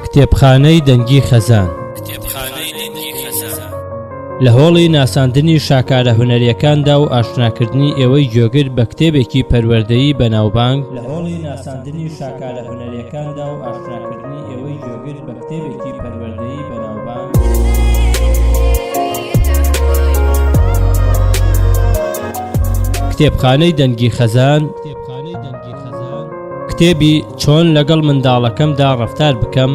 کتێبخانەی دەنگی خەزان لە هۆڵی ناساندنی شاکارە هونەریەکاندا و ئاشناکردنی ئێوەی گوێگر بە کتێبێکی پەروەردەیی بەناوبانگ لە هۆڵی ناساندنی شاکارە هونەریەکاندا و ئاشناکردنی ئێوەی گوێگر بە کتێبێکی پەروەردەیی بەناوبانگ. کتێبخانەی دەنگی خەزان کتێبی چۆن لەگەڵ منداڵەکەمدا ڕەفتار بکەم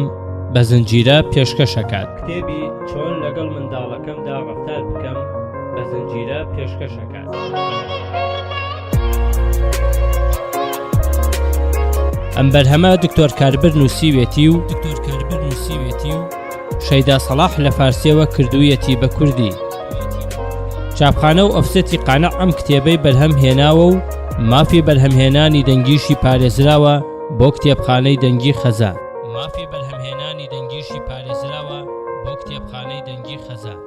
بە زنجیرە پێشکەشەکات. کتێبی چۆن لەگەڵ منداڵەکەمدا ڕەفتار بکەم بە زنجیرە پێشکەشەکات. ئەم بەرهەمە دکتۆر کاربر نووسیوێتی و دکتۆر کاربر نووسیوێتی و شەیدا سەڵاح لە فارسیەوە کردوویەتی بە کوردی. چاپخانە و ئۆفسێتی قانع ئەم کتێبەی بەرهەم هێناوە و مافی بەرهەمهێنانی دەنگیشی پارێزراوە بۆ کتێبخانەی دەنگی خەزان. مافی بەرهەمهێنانی دەنگیشی پارێزراوە بۆ کتێبخانەی دەنگی خەزان.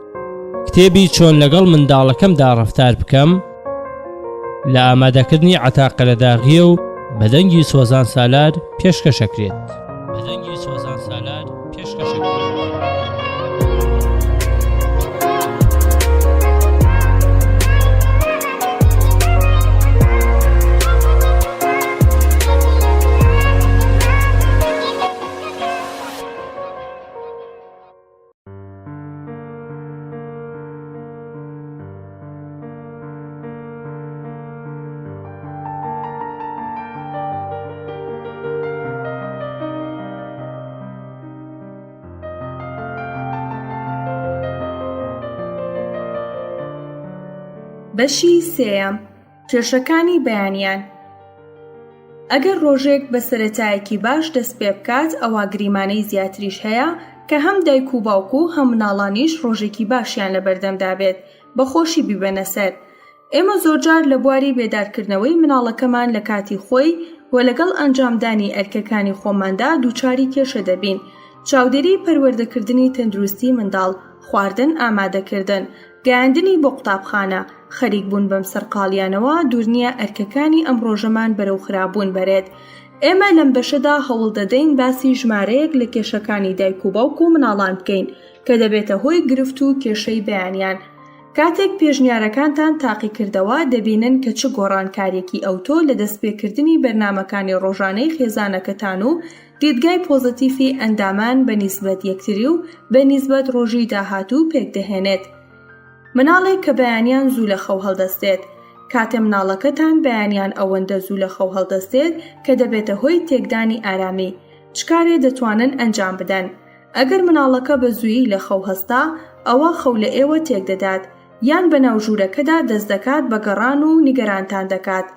کتێبی چۆن لەگەڵ منداڵەکەمدا ڕەفتار بکەم لە ئامادەکردنی عەتا قەرەداغییە و بە دەنگی سۆزان سالار پێشکەشەکرێت. بە دەنگی سۆزان سالار پێشکەشەکرێت. بەشی سێیەم، کێشەکانی بەیانیان. ئەگەر ڕۆژێک بە سەرەتایەکی باش دەست پێ بکات ئەوا گریمانەی زیاتریش هەیە کە هەم دایک و باوک و هەم مناڵانیش ڕۆژێکی باشیان لەبەردەمدا بێت بە خۆشی بیبەنە سەر. ئێمە زۆرجار لە بواری بێدارکردنەوەی مناڵەکەمان لە کاتی خۆی و لەگەڵ ئەنجامدانی ئەرکەکانی خۆماندا دووچاری کێشە دەبین. چاودێری پەروەردەکردنی تەندروستی منداڵ، خواردن ئامادەکردن، گەیاندنی بۆ قوتابخانە، خەریک بوون بەم سەرقاڵیانەوە دوورنیە ئەرکەکانی ئەم ڕۆژەمان بەرەو خراپبوون بەرێت. ئێمە لەم بەشەدا هەوڵدەدەین باسی ژمارەیەک لە کێشەکانی دایک و باوک و مناڵان بکەین کە دەبێتە هۆی گرفت و کێشەی بەیانیان. کاتێک پێشنیارەکانتان تاقیکردەوە دەبینن کە چ گۆڕانکاریەکی ئەوتۆ لە دەستپێکردنی بەرنامەکانی ڕۆژانەی خێزانەکەتان و دیدگای پۆزەتیفی ئەندامان بە نیسبەت یەکتری و بە نیسبەت ڕۆژی داهاتوو پێکدەهێنێت. مناڵێک کە بەیانیان زوو لە خەو هەڵدەستێت. کاتێ مناڵەکەتان بەیانیان ئەوەندە زوو لە خەو هەڵدەستێت کە دەبێتە هۆی تێکدانی ئارامی، چ کارێ دەتوانن ئەنجام بدەن؟ ئەگەر مناڵەکە بە زوویی لە خەو هەستا، ئەوا خەو لە ئێوە تێکدەدات، یان بەناو ژوورەکەدا دەستدەکات بە گەڕان و نیگەرانتان دەکات.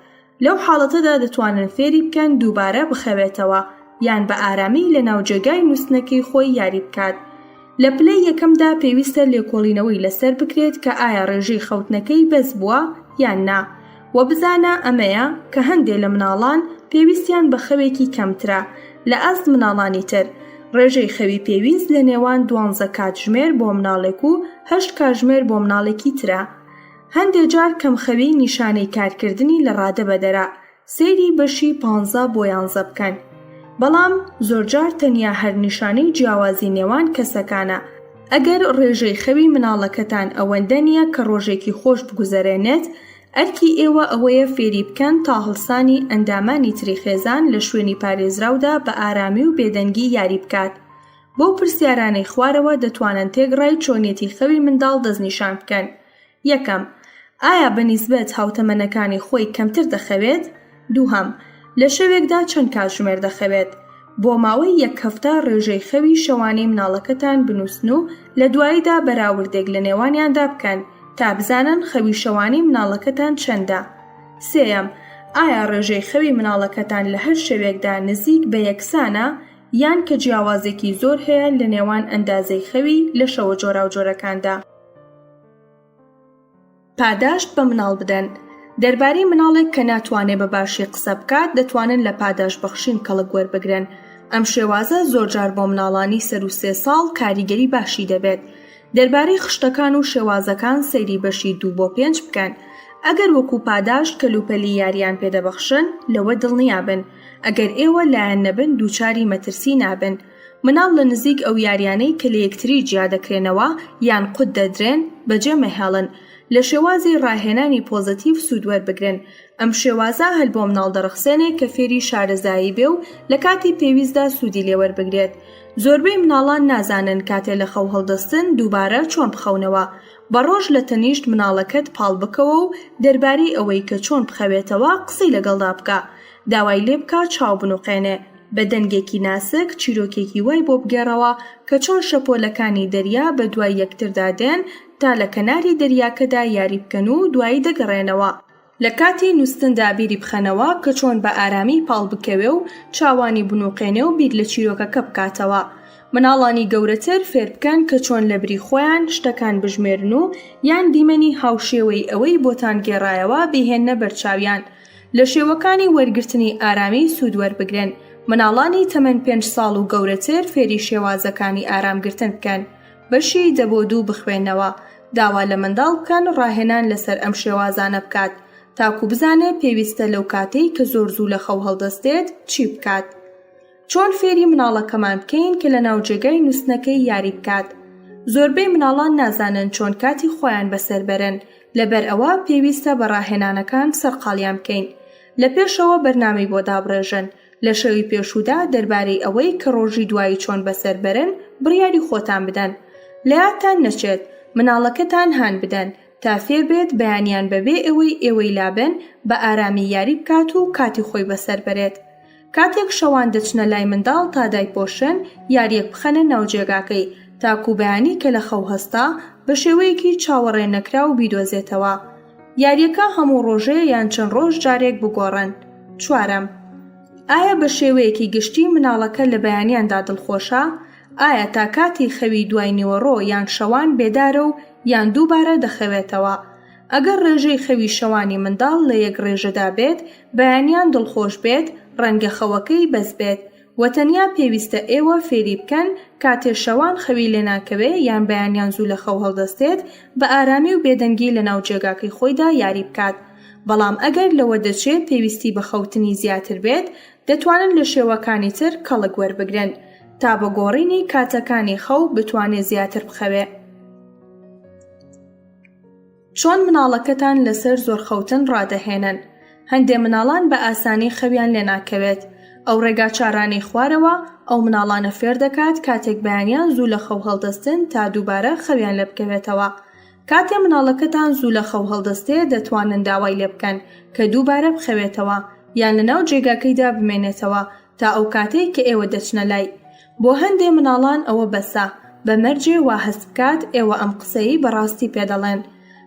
لەو حاڵەتەدا دەتوانن فێری بکەن دووبارە بخەوێتەوە یان بە ئارامی لەناو جێگای نووستنەکەی خۆی یاری بکات. لە پلەی یەکەمدا پێویستە لێکۆڵینەوەی لەسەر بکرێت کە ئایا ڕێژەی خەوتنەکەی بەس بووە یان نا وە بزانە ئەمەیە کە هەندێ لە مناڵان پێویستیان بە خەوێکی کەمترە لە ئاست مناڵانی تر. ڕێژەی خەوی پێویست لە نێوان دوانزە کاتژمێر بۆ مناڵێک و هەشت کاژمێر بۆ مناڵێکی ترە. هەندێ جار کەمخەوی نیشانەی کارکردنی لە ڕادە بەدەرە، سەیری بەشی پانزە بۆ یانزە بکەن. بەڵام زۆرجار تەنیا هەر نیشانەی جیاوازی نێوان کەسەکانە، ئەگەر ڕێژەی خەوی مناڵەکەتان ئەوەندە نییە کە ڕۆژێکی خۆش بگوزەرێنێت، ئەرکی ئێوە ئەوەیە فێری بکەن تا هەڵسانی ئەندامانی تری خێزان لە شوێنی پارێزراودا بە ئارامی و بێدەنگی یاری بکات. بەو پرسیارانەی خوارەوە دەتوانن تێکڕای چۆنیەتی خەوی منداڵ دەستنیشان بکەن. یەکەم، ئایا بە نیسبەت هاوتەمەنەکانی خۆی کەمتر دەخەوێت؟ دووهەم، لە شەوێکدا چەند کاتژمێر دەخەوێت؟ بۆ ماوەی یەک هەفتە ڕێژەی خەوی شەوانەی مناڵەکەتان بنووسن و لە دواییدا بەراوردێک لە نێوانیاندا بکەن تا بزانن خەوی شەوانەی مناڵەکەتان چەندە. سێیەم، ئایا ڕێژەی خەوی مناڵەکەتان لە هەر شەوێکدا نزیک بە یەکسانە یان کە جیاوازێکی زۆر هەیە لە نێوان ئەندازەی خەوی لە شەوە جۆراوجۆرەکاندا. پاداشت بە مناڵ بدەن. دەربارەی مناڵێک کە ناتوانێ بە باشی قسە بکات دەتوانن لە پاداشت بەخشین کەڵک وەربگرن. ئەم شێوازە زۆرجار بۆ مناڵانی سەروو سێ ساڵ کاریگەری باشی دەبێت. دەربارەی خشتەکان و شێوازەکان سەیری بەشی دوو بۆ پێنج بکەن. ئەگەر وەکو پاداشت کەلوپەلی یاریان پێدەبەخشن، لەوە دڵنیابن ئەگەر ئێوە لایەن نەبن دووچاری مەترسی نابن. مناڵ لە نزیک ئەو یاریانەی کە لە یەکتری جیا دەکرێنەوە یان قوت دەدرێن بەجێ مەهێڵن. لە شێوازی ڕاهێنانی پۆزەتیڤ سوود وەربگرن. ئەم شێوازە هەل بۆ مناڵ دەڕەخسێنێ کە فێری شارەزایی بێ و لە کاتی پێویستدا سوودی لێ وەربگرێت. زۆربەی مناڵان نازانن کاتێ لە خەو هەڵدەستن دووبارە چۆن بخەونەوە. بە ڕۆژ لە تەنیشت مناڵەکەت پاڵ بکەوە و دەربارەی ئەوەی کە چۆن بخەوێتەوە قسەی لەگەڵدا بکە. داوای لێ بکە چاو بنوقێنێ. بە دەنگێکی ناسک چیرۆکێکی وای بۆ بگێڕەوە کە چۆن شەپۆلەکانی دەریا بە دوای یەکتردا دێن تا لە کەناری دەریاکەدا یاری بکەن و دوایی دەگەڕێنەوە. لە کاتی نوستندا بیری بخەنەوە کە چۆن بە ئارامی پاڵ بکەوێ و چاوانی بنوقێنێ و بیر لە چیرۆکەکە بکاتەوە. مناڵانی گەورەتر فێر بکەن کە چۆن لەبری خۆیان شتەکان بژمێرن و یان دیمەنی هاوشێوەی ئەوەی بۆتان گێڕایەوە بیهێننە بەرچاویان. لە شێوەکانی وەرگرتنی ئارامی سوود وەربگرن. مناڵانی تەمەن پێنج ساڵ و گەورەتر فێری شێوازەکانی ئارامگرتن بکەن. بەشی دە بۆ دوو بخوێنەوە. داوا لە منداڵ بکەن ڕاهێنان لەسەر ئەم شێوازانە بکات تاکو بزانێ پێویستە لەو کاتەی کە زۆر زوو لە خەو هەڵدەستێت چی بکات. چۆن فێری مناڵەکەمان بکەین کە لەناو جێگای نووستنەکەی یاری بکات؟ زۆربەی مناڵان نازانن چۆن کاتی خۆیان بەسەر بەرن، لەبەر ئەوە پێویستە بە ڕاهێنانەکان سەرقاڵیان بکەین. لە پێشەوە بەرنامەی بۆ دابڕێژن، لە شەوی پێشوودا دەربارەی ئەوەی کە ڕۆژی دوایی چۆن بەسەر بەرن بڕیاری خۆتان بدەن. لە یادتان نەچێت مناڵەکەتان هان بدەن تا فێر بێت بەیانیان بەبێ ئەوەی ئێوەی لابن بە ئارامی یاری بکات و کاتی خۆی بەسەر بەرێت. کاتێک شەوان دەچنە لای منداڵ تا دایپۆشن، یارییەک بخەنە ناو جێگاکەی، تاکوو بەیانی کە لە خەو هەستا، بە شێوەیەکی چاوەڕێ نەکراو بیدۆزێتەوە. یارییەکە هەموو ڕۆژێ یان چەند ڕۆژ جارێک بگۆڕن. چوارەم، ئایا بە شێوەیەکی گشتی مناڵەکە لە بەیانیاندا دڵخۆشە؟ ئایا تا کاتی خەوی دوای نیوەڕۆ یان شەوان بێدارە و یان دووبارە دەخەوێتەوە؟ ئەگەر ڕێژەی خەوی شەوانی منداڵ لە یەک ڕێژەدا بێت، بەیانیان دڵخۆش بێت، ڕەنگە خەوەکەی بەس بێت و تەنیا پێویستە ئێوە فێری بکەن کاتێ شەوان خەوی لێناکەوێ یان بەیانیان زوو لە خەو هەڵدەستێت بە ئارامی و بێدەنگی لەناو جێگاکەی خۆیدا یاری بکات بەڵام ئەگەر لەوە دەچێ پێویستی بە خەوتنی زیاتر بێت دەتوانن لە شێوەکانی تر کەڵک وەربگرن تا بە گۆڕینی کاتەکانی خەو بتوانێ زیاتر بخەوێ. چۆن مناڵەکەتان لەسەر زۆر خەوتن ڕادەهێنن؟ هەندێ مناڵان بە ئاسانی خەویان لێناکەوێت، ئەو ڕێگا چارانەی خوارەوە ئەو مناڵانە فێردەکات کاتێک بەیانیان زوو لە خەو هەڵدەستن تا دووبارە خەویان لێبکەوێتەوە. کاتێ مناڵەکەتان زوو لە خەو هەڵدەستێ دەتوانن داوای لێبکەن کە دووبارە بخەوێتەوە یان لەناو جێگاکەیدا بمێنێتەوە تا ئەو کاتەی کە ئێوە دەچنە لای. بۆ هەندێ مناڵان ئەوە بەسە، بە مەرجێ وا هەست بکات ئێوە ئەم قسەیەی بە ڕاستی پێ دەڵێن.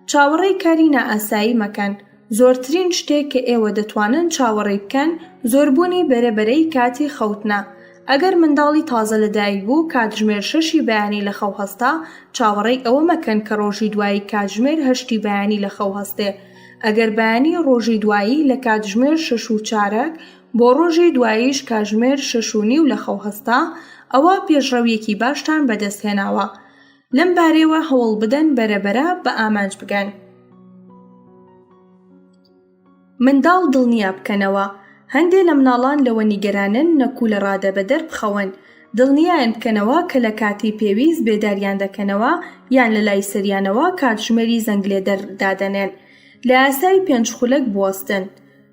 چاوەڕێی کاری نائاسایی مەکەن. زۆرترین شتێک کە ئێوە دەتوانن چاوەڕێی بکەن، زۆربوونی بەرە بەرەی کاتی خەوتنە. ئەگەر منداڵی تازە لەدایکبوو کاتژمێر شەشی بەیانی لە خەو هەستا، چاوەڕێی ئەوە مەکەن کە ڕۆژی دوایی کاتژمێر هەشتی بەیانی لە خەو هەستێ. ئەگەر بەیانی ڕۆژی دوایی لە کاتژمێر شەش و چارەک بۆ ڕۆژی دواییش کاژمێر شەش و نیو لە خەو هەستا، ئەوا پێشڕەوییەکی باشتان بەدەست هێناوە. لەم بارەیەوە هەوڵ بدەن بەرە بەرە بە ئامانج بگەن. منداڵ دڵنیا بکەنەوە، هەندێ لە مناڵان لەوە نیگەرانن نەکوو لە ڕادەبەدەر بخەون، دڵنیایان بکەنەوە کە لە کاتی پێویست بێداریان دەکەنەوە یان لە لای سەریانەوە کاتژمێری زەنگلێدەر دادەنێن. لە یاسای پێنج خولەک بوەستن.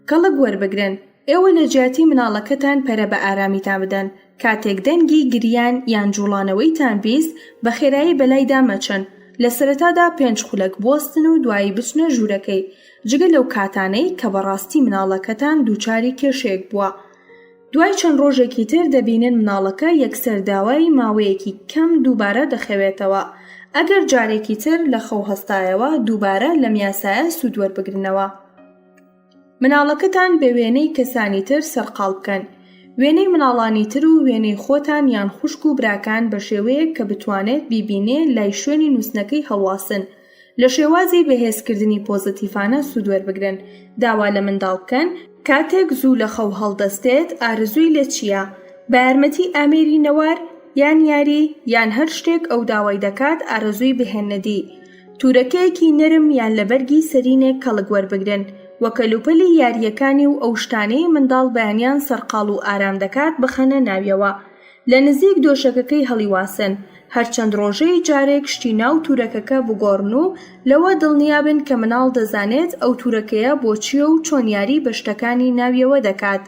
کەڵک وەربگرن، ئێوە لە جیاتی مناڵەکەتان پەرە بە ئارامیتان بدەن، کاتێک دەنگی گریان یان جوڵانەوەیتان بیست، بە خێرایی بەلایدا مەچن، لە سەرەتادا پێنج خولەک بوەستن و دوایی بچنە ژوورەکەی، جگە لەو کاتانەی کە بەڕاستی مناڵەکەتان دووچاری کێشەیەک بووە. دوای چەند ڕۆژێکی تر دەبینن مناڵەکە یەکسەر داوای ماوەیەکی کەم دووبارە دەخەوێتەوە، ئەگەر جارێکی تر لە خەو هەستایەوە دووبارە لەم یاسایە سوود وەربگرنەوە. مناڵەکەتان بە وێنەی کەسانی تر سەرقاڵ بکەن. وێنەی مناڵانی تر و وێنەی خۆتان یان خوشک و براکان بە شێوەیەک کە بتوانێت بیبینێ لای شوێنی نووستنەکەی هەڵواسن. لە شێوازی بەهێزکردنی پۆزەتیفانە سوود وەربگرن. داوا لە منداڵ بکەن، کاتێک زوو لە خەو هەڵدەستێت ئارەزووی لە چییە؟ بە یارمەتی ئامێری نەوار یان یاری یان هەر شتێک ئەو داوای دەکات ئارەزووی بهێننە دی. تورەکەیەکی نەرم یان لە بەرگی سەرینێک کەڵک وەربگرن و کەلوپەلی یارییەکانی و ئەو شتانەی منداڵ بەیانیان سەرقاڵ و ئارام دەکات بخەنە ناویەوە. لە نزیک دۆشەکەکەی هەڵیواسن، هەر چەند ڕۆژەی جارێک شتی ناو تورەکەکە بگۆڕن و لەوە دڵنیابن کە مناڵ دەزانێت ئەو تورەکەیە بۆ چییە و چۆن یاری بە شتەکانی ناویەوە دەکات.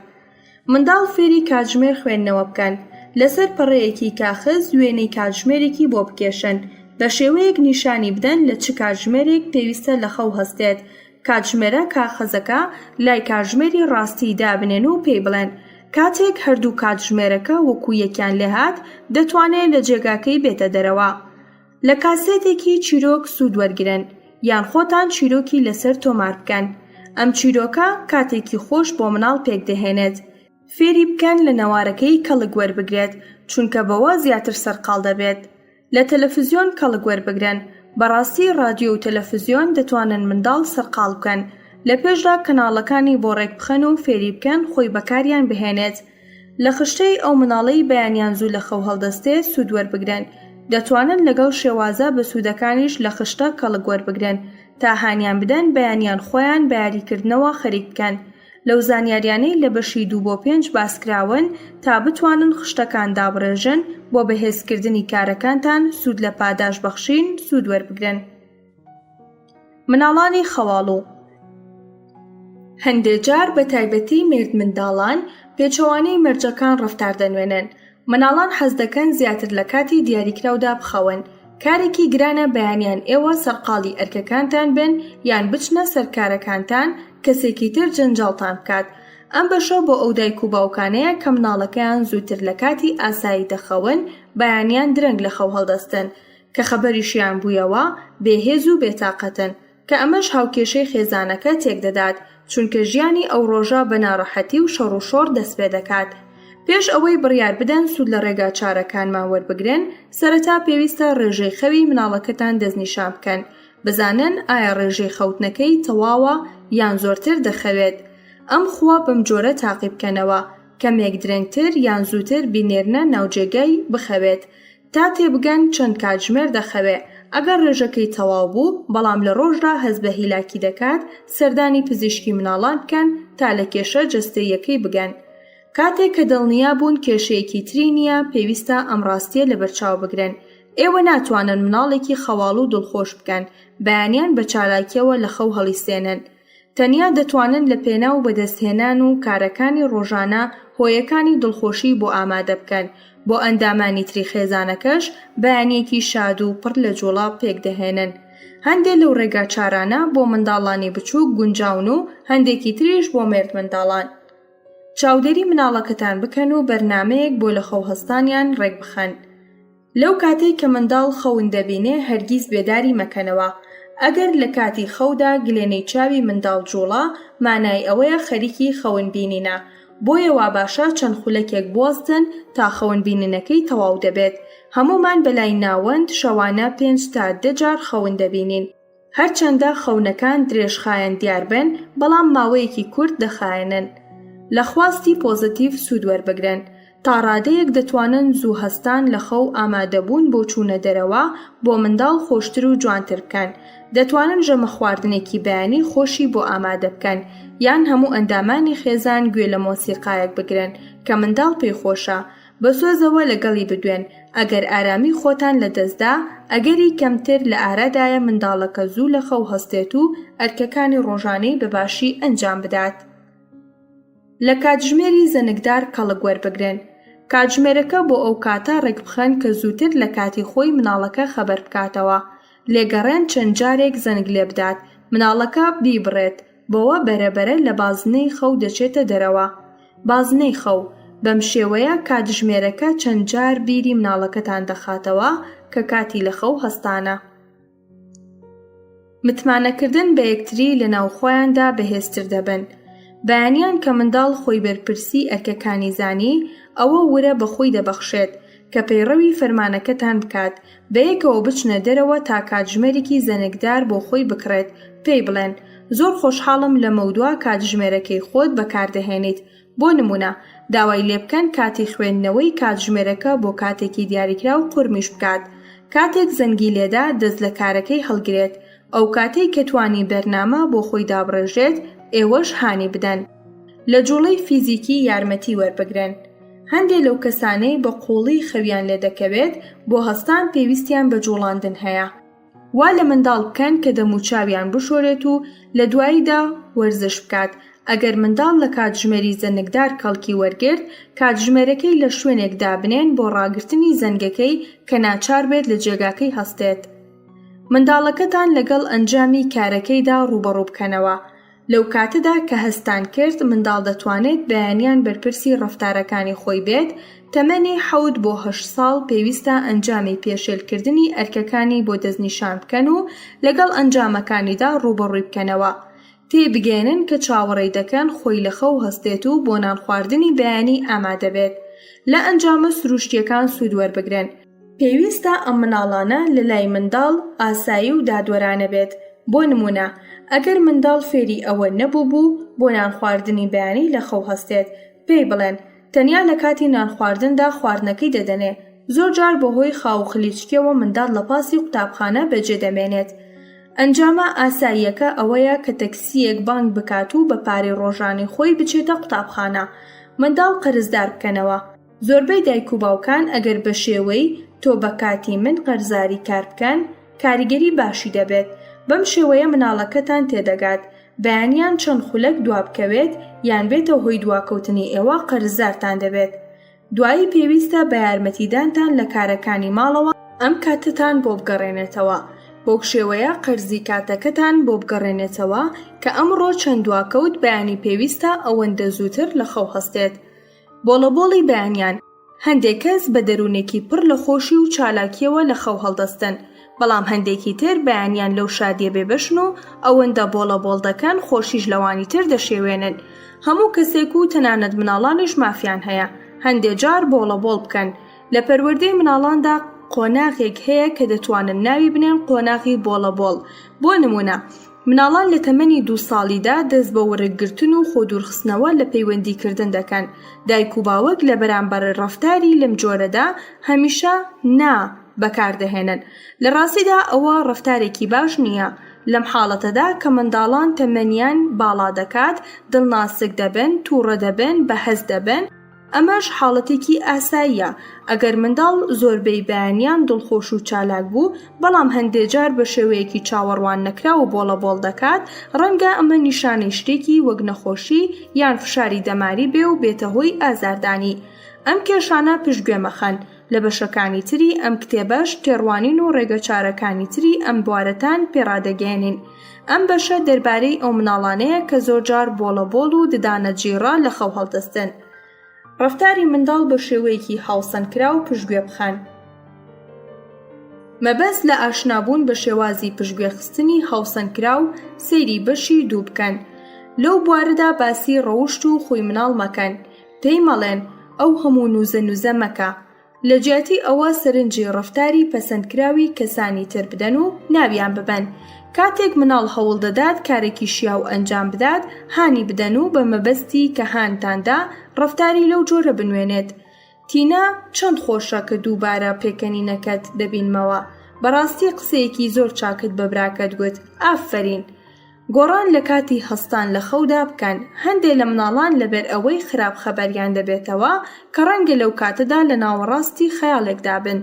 منداڵ فێری کاتژمێر خوێندنەوە بکەن، لەسەر پەڕەیەکی کاخز وێنەی کاتژمێرێکی بۆ بکێشن، بە شێوەیەک نیشانی بدەن لە چ کاتژمێرێک پێویستە لە خەو هەستێت، کاتژمێرە کاخەزەکە لای کاتژمێری ڕاستی دابنێن و پێی بڵێن کاتێک هەردوو کاتژمێرەکە وەکو یەکیان لێهات دەتوانێ لە جێگاکەی بێتە دەرەوە. لە کاسێتێکی چیرۆک سوود وەرگرن یان خۆتان چیرۆکی لەسەر تۆمار بکەن. ئەم چیرۆکە کاتێکی خۆش بۆ مناڵ پێکدەهێنێت. فێری بکەن لە نەوارەکەی کەڵک وەربگرێت چونکە بەوە زیاتر سەرقاڵ دەبێت. لە تەلەفزیۆن کەڵک وەربگرن، بەڕاستی ڕادیۆ و تەلەفزیۆن دەتوانن منداڵ سەرقاڵ بکەن، لە پێشدا کەناڵەکانی بۆ ڕێک بخەن و فێری بکەن خۆی بەکاریان بهێنێت. لە خشتەی ئەو مناڵەی بەیانیان زوو لە خەو هەڵدەستێت سوود وەربگرن، دەتوانن لەگەڵ شێوازە بەسوودەکانیش لە خشتە کەڵک وەربگرن تا هانیان بدەن بەیانیان خۆیان بە یاریکردنەوە خەریک بکەن. لەو زانیاریانەی لە بەشی دوو بۆ پێنج باسکراون تا بتوانن خشتەکان دابڕێژن بۆ بەهێزکردنی کارەکانتان سوود لە پاداش بەخشین سوود وەربگرن. مناڵانی خەواڵوو هەندێ جار بە تایبەتی مێردمنداڵان پێچەوانەی مەرجەکان ڕەفتار دەنوێنن مناڵان حەز دەکەن زیاتر لە کاتی دیاریکراودا بخەون، کارێکی گرانە بەیانیان ئێوە سەرقاڵی ئەرکەکانتان بن یان بچنە سەر کارەکانتان کەسێکی تر جەنجاڵتان بکات، ئەم بەشە بۆ ئەو دایک و باوکانەیە کە مناڵەکەیان زووتر لە کاتی ئاسایی دەخەون بەیانیان درەنگ لە خەو هەڵدەستن کە خەبەریشیان بوویەوە بێهێز و بێتاقەتن کە ئەمەش هاوکێشەی خێزانەکە تێکدەدات، چونکە ژیانی ئەو ڕۆژە بە ناڕەحەتی و شەڕوشۆڕ دەستپێدەکات. پێش ئەوەی بڕیار بدەن سوود لە ڕێگاچارەکانمان وەربگرن، سەرەتا پێویستە ڕێژەی خەوی مناڵەکەتان دەستنیشان بکەن، بزانن ئایا ڕێژەی خەوتنەکەی تەواوە یان زۆرتر دەخەوێت. ئەم خووە بەمجۆرە تاقیبکەنەوە، کەمێک درەنگتر یان زووتر بینێرنە ناوجێگای بخەوێت، تا تێبگەن چەند کاتژمێر دەخەوێ، ئەگەر ڕێژەکەی تەواو بوو، بەڵام لە ڕۆژدا هەست بە هیلاکی دەکات، سەردانی پزیشکی مناڵان بکەن تا لە کێشە جەستەییەکەی بگەن. کاتێک کە دڵنیا بوون کێشەیەکی تری نییە، پێویستە ئەم ڕاستییە لەبەرچاو بگرن، ئێوە ناتوانن مناڵێکی خەواڵوو دڵخۆش بکەن، بەیانیان بە چالاکییەوە لە خەو هەڵیسێنن. تەنیا دەتوانن لە پێناو بەدەستهێنان و کارەکانی ڕۆژانە هۆیەکانی دڵخۆشی بۆ ئامادە بکەن، بۆ ئەندامانی تری خێزانەکەش بەیانییەکی شاد و پڕ لە جوڵە پێکدەهێنن. هەندێ لەو ڕێگاچارانە بۆ منداڵانی بچووک گونجاون و هەندێکی تریش بۆ مێردمنداڵان. چاودێری مناڵەکەتان بکەن و بەرنامەیەک بۆ لەخەوهەستانیان ڕێکبخەن. لەو کاتەی کە منداڵ خەون دەبینێ هەرگیز بێداری مەکەنەوە، ئەگەر لە کاتی خەودا گلێنەی چاوی منداڵ جوڵا مانای ئەوەیە خەریکی خەون بینینە، بۆیە واباشە چەند خولەکێک بوەستن تا خەون بینینەکەی تەواو دەبێت، هەموومان بەلای ناوەند شەوانە پێنج تا دە جار خەون دەبینین. هەرچەندە خەونەکان درێژخایەن دیاربن، بەڵام ماوەیەکی کورت دەخایەنن. لە خواستی پۆزەتیڤ سوود وەربگرن. تا ڕادەیەک دەتوانن زوو هەستان لە خەو ئامادەبوون بۆ چوونە دەرەوە بۆ منداڵ خۆشتر و جوانتر بکەن. دەتوانن ژەمە خواردنێکی بەیانی خۆشی بۆ ئامادە بکەن، یان هەموو ئەندامانی خێزان گوێ لە مۆسیقایەک بگرن کە منداڵ پێی خۆشە. بە سۆزەوە لەگەڵی بدوێن، ئەگەر ئارامی خۆتان لەدەستدا، ئەگەری کەمتر لە ئارادایە منداڵەکە زوو لە خەو هەستێت و ئەرکەکانی ڕۆژانەی بە باشی ئەنجام بدات. لە کاتژمێری زەنگدار کەڵک وەربگرن. کاتژمێرەکە بۆ ئەو کاتە ڕێکبخەن کە زووتر لە کاتی خۆی مناڵەکە خەبەر بکاتەوە. لێگەڕێن چەند جارێک زەنگ لێبدات، مناڵەکە بیبڕێت، بەوە بەرە بەرە لە بازنەی خەو دەچێتە دەرەوە. بازنەی خەو، بەم شێوەیە کاتژمێرەکە چەند جار بیری مناڵەکەتان دەخاتەوە کە کاتی لە خەو هەستانە. متمانەکردن بە یەکتری لە ناو خۆیاندا بەهێزتر دەبن. بەیانیان کە منداڵ خۆی بەرپرسی ئەرکەکانی زانی، ئەوە ورە بە خۆی دەبەخشێت کە پەیڕەوی فەرمانەکەتان بکات، بەیەکەوە بچنە دەرەوە تا کاتژمێرێکی زەنگدار بۆ خۆی بکڕێت، پێی بڵێن، زۆر خۆشحاڵم لەمەودوا کاتژمێرەکەی خۆت بەکاردەهێنیت. بۆ نموونە، داوای لێبکەن کاتی خوێندنەوەی کاتژمێرەکە بۆ کاتێکی دیاریکراو قورمیش بکات. کاتێک زەنگی لێدا دەست لە کارەکەی هەڵگرێت. ئەو کاتەی کە توانی بەرنامە بۆ خۆی دابڕێژێت، ئێوەش هانی بدەن. لە جوڵەی فیزیکی یارمەتی وەربگرن. هەندێ لەو کەسانەی بە قووڵی خەویان لێدەکەوێت، بۆ هەستان پێویستیان بە جوڵاندن هەیە. وا لە منداڵ بکەن کە دەموچاویان بشۆرێت و لە دواییدا وەرزش بکات، ئەگەر منداڵ لە کاتژمێری زەنگدار کەڵکی وەرگرت، کاتژمێرەکەی لە شوێنێک دابنێن بۆ ڕاگرتنی زەنگەکەی کە ناچار بێت لە جێگاکەی هەستێت. منداڵەکەتان لەگەڵ ئەنجامی کارەکەیدا ڕووبەڕوو بکەنەوە. لەو کاتەدا کە هەستتان کرد منداڵ دەتوانێت بەیانیان بەرپرسی ڕەفتارەکانی خۆی بێت، تەمەنی حەوت بۆ هەشت ساڵ پێویستە ئەنجامی پێشێلکردنی ئەرکەکانی بۆ دەستنیشان بکەن و لەگەڵ ئەنجامەکانیدا ڕووبەڕووی بکەنەوە. تێیبگەیەنن کە چاوەڕێی دەکەن خۆی لە خەو هەستێت و بۆ نانخواردنی بەیانی ئامادە بێت. لە ئەنجامە سروشتییەکان سوود وەربگرن. پێویستە ئەم مناڵانە لە لای منداڵ ئاسایی و دادوەرانە بێت، بۆ نموونە ئەگەر منداڵ فێری ئەوە نەبووبوو بۆ نانخواردنی بەیانی لە خەو هەستێت، پێی بڵێن تەنیا لە کاتی نانخواردندا خواردنەکەی دەدەنێ، زۆرجار بەهۆی خاو و خلیچکیەوە منداڵ لە پاسی قوتابخانە بەجێ دەمێنێت. ئەنجامە ئاساییەکە ئەوەیە کە تەکسییەک بانگ بکات و بە پارەی ڕۆژانەی خۆی بچێتە قوتابخانە. منداڵ قەرزدار بکەنەوە. زۆربەی دایک و باوکان ئەگەر بەشێوەی، تۆ بە کاتی من قەرزاری کار بکەن، کاریگەری باشی دەبێت، بەم شێوەیە مناڵەکەتان تێدەگات، بەیانیان چەند خولەک دوابکەوێت یان بێتە هۆی دواکەوتنی ئێوە قەرزارتان دەبێت. دوایی پێویستە بە یارمەتیدانتان لە کارەکانی ماڵەوە ئەم کاتەتان بۆ بگەڕێنێتەوە، بەو شێوەیە قەرزی کاتەکەتان بۆ بگەڕێنێتەوە کە ئەمڕۆ چەند دواکەوت بەیانی پێویستە ئەوەندە زووتر لە خەو هەستێت. بۆڵەبۆڵی بەیانیان، هەندێک کەس بە دەروونێکی پڕ لە خۆشی و چالاکییەوە لە خەو هەڵدەستن، بەڵام هەندێکی تر بەیانیان لەو شادییە بێبەشن و ئەوەندە بۆڵەبۆڵ دەکەن خۆشیش لەوانی تر دەشێوێنن. هەموو کەسێک و تەنانەت مناڵانیش مافیان هەیە هەندێ جار بۆڵەبۆڵ بکەن. لە پەروەردەی مناڵاندا قۆناغێک هەیە کە دەتوانن ناوی بنێن قۆناغی بۆڵەبۆڵ. بۆ نموونە. مناڵان لە تەمەنی دوو ساڵیدا دەست بە ورگگرتن و خۆدوورخستنەوە لە پەیوەندیکردن دەکەن، دایک و باوک لە بەرامبەر ڕەفتاری لەم جۆرەدا هەمیشە، نا، بەکاردەهێنن. لە ڕاستیدا ئەوە ڕەفتارێکی باش نییە. لەم حاڵەتەدا کە منداڵان تەمەنیان باڵا دەکات، دڵناسک دەبن، تووڕە دەبن، بەهەست دەبن، ئەمەش حاڵەتێکی ئاساییە ئەگەر منداڵ زۆربەی بەیانیان دڵخۆش و چالاک بوو، بەڵام هەندێ جار بە شێوەیەکی چاوەڕوان نەکراو بۆڵەبۆڵ دەکات، ڕەنگە ئەمە نیشانەی شتێکی وەک نەخۆشی یان فشاری دەماری بێ و بێتە هۆی ئازاردانی. ئەم کێشانە پشتگوێ مەخەن. لە بەشەکانی تری ئەم کتێبەش تێڕوانین و ڕێگەچارەکانی تری ئەم بوارەتان پێ ڕادەگەیەنین. ئەم بەشە دەربارەی ئەو مناڵانەیە کە زۆرجار بۆڵەبۆڵ و ددانە جیڕە لە خەو هەڵدەستن. ڕەفتاری منداڵ بە شێوەیەکی هاوسەنگکراو پشتگوێ بخەن. مەبەست لە ئاشنابوون بە شێوازی پشتگوێخستنی هاوسەنگکراو سەیری بەشی دوو بکەن. لەو بوارەدا باسی ڕەوشت و خووی مناڵ مەکەن. پێی مەڵێن ئەو هەموو نوزە نوزە مەکە. لە جیاتی ئەوە سەرنجی ڕەفتاری پەسەندکراوی کەسانی تر بدەن و ناویان ببەن. کاتێک مناڵ هەوڵ دەدات کارێکی شیاو ئەنجام بدات، هانی بدەن و بە مەبەستی کە هانتان دا، ڕەفتاری لەو جۆرە بنوێنێت. تینا، چەند خۆشە کە دووبارە پێکەنینەکەت دەبینمەوە. بەڕاستی قسەیەکی زۆر چاکت بە براکەت گوت. ئافەرین. گۆڕان لە کاتی هەستان لە خەودا بکەن، هەندێ لە مناڵان لەبەر ئەوەی خراپ خەبەریان دەبێتەوە کە ڕەنگە لەو کاتەدا لە ناوەڕاستی خەیاڵێکدا بن،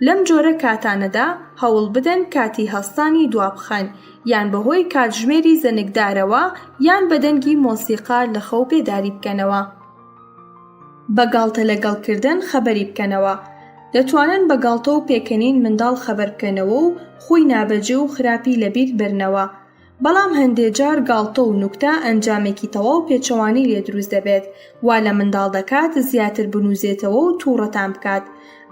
لەم جۆرە کاتانەدا هەوڵ بدەن کاتی هەستانی دوابخەن یان بەهۆی کاتژمێری زەنگدارەوە یان بە دەنگی مۆسیقا لە خەو بێداری بکەنەوە. بە گاڵتە لەگەڵ کردن خەبەری بکەنەوە، دەتوانن بە گاڵتە و پێکەنین منداڵ خەبەر بکەنەوە و خووی نابەجێ و خراپی لەبیر بەرنەوە، بەڵام هەندێ جار گاڵتە و نوکتە ئەنجامێکی تەواو پێچەوانەی لێ دروست دەبێت، وا لە منداڵ دەکات زیاتر بنووزێتەوە و تووڕەتان بکات.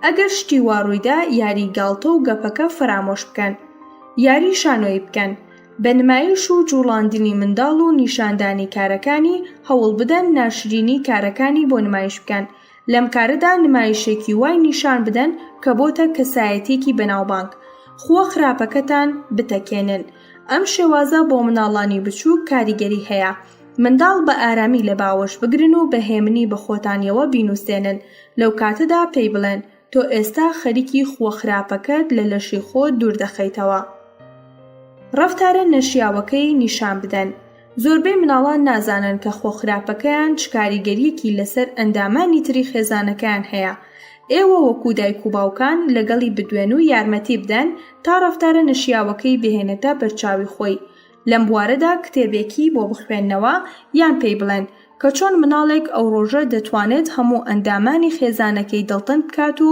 ئەگەر شتی وا ڕوویدا یاری گاڵتە و گەپەکە فەرامۆش بکەن. یاری شانۆیی بکەن. بە نمایش و جوڵاندنی منداڵ و نیشاندانی کارەکانی، هەوڵ بدەن ناشرینی کارەکانی بۆ نمایش بکەن. لەم کارەدا نمایشێکی وای نیشان بدەن کە بۆتە کەسایەتیەکی بەناوبانگ. خووە خراپەکەتان بتەکێنن. ئەم شێوازە بۆ مناڵانی بچووک کاریگەری هەیە. منداڵ بە ئارامی لە باوەش بگرن و بە هێمنی بە خۆتانیەوە بینوسێنن، لەو کاتەدا پێی بڵێن، تۆ ئێستا خەریکی خووە خراپەکەت لە لەشی خۆت دوور دەخەیتەوە. ڕەفتارە نەشیاوەکەی نیشان بدەن. زۆربەی مناڵان نازانن کە خووە خراپەکەیان چ کاریگەرییەکی لەسەر ئەندامانی تری خێزانەکەیان هەیە. ئێوە وەکوو دایک و باوکان لەگەڵی بدوێن و یارمەتی بدەن تا ڕەفتارە نەشیاوەکەی بهێنێتە بەرچاوی خۆی. لەم بوارەدا کتێبێکی بۆ بخوێننەوە یان پێی بڵێن کە چۆن مناڵێک ئەو ڕۆژە دەتوانێت هەموو ئەندامانی خێزانەکەی دڵتەنگ بکات و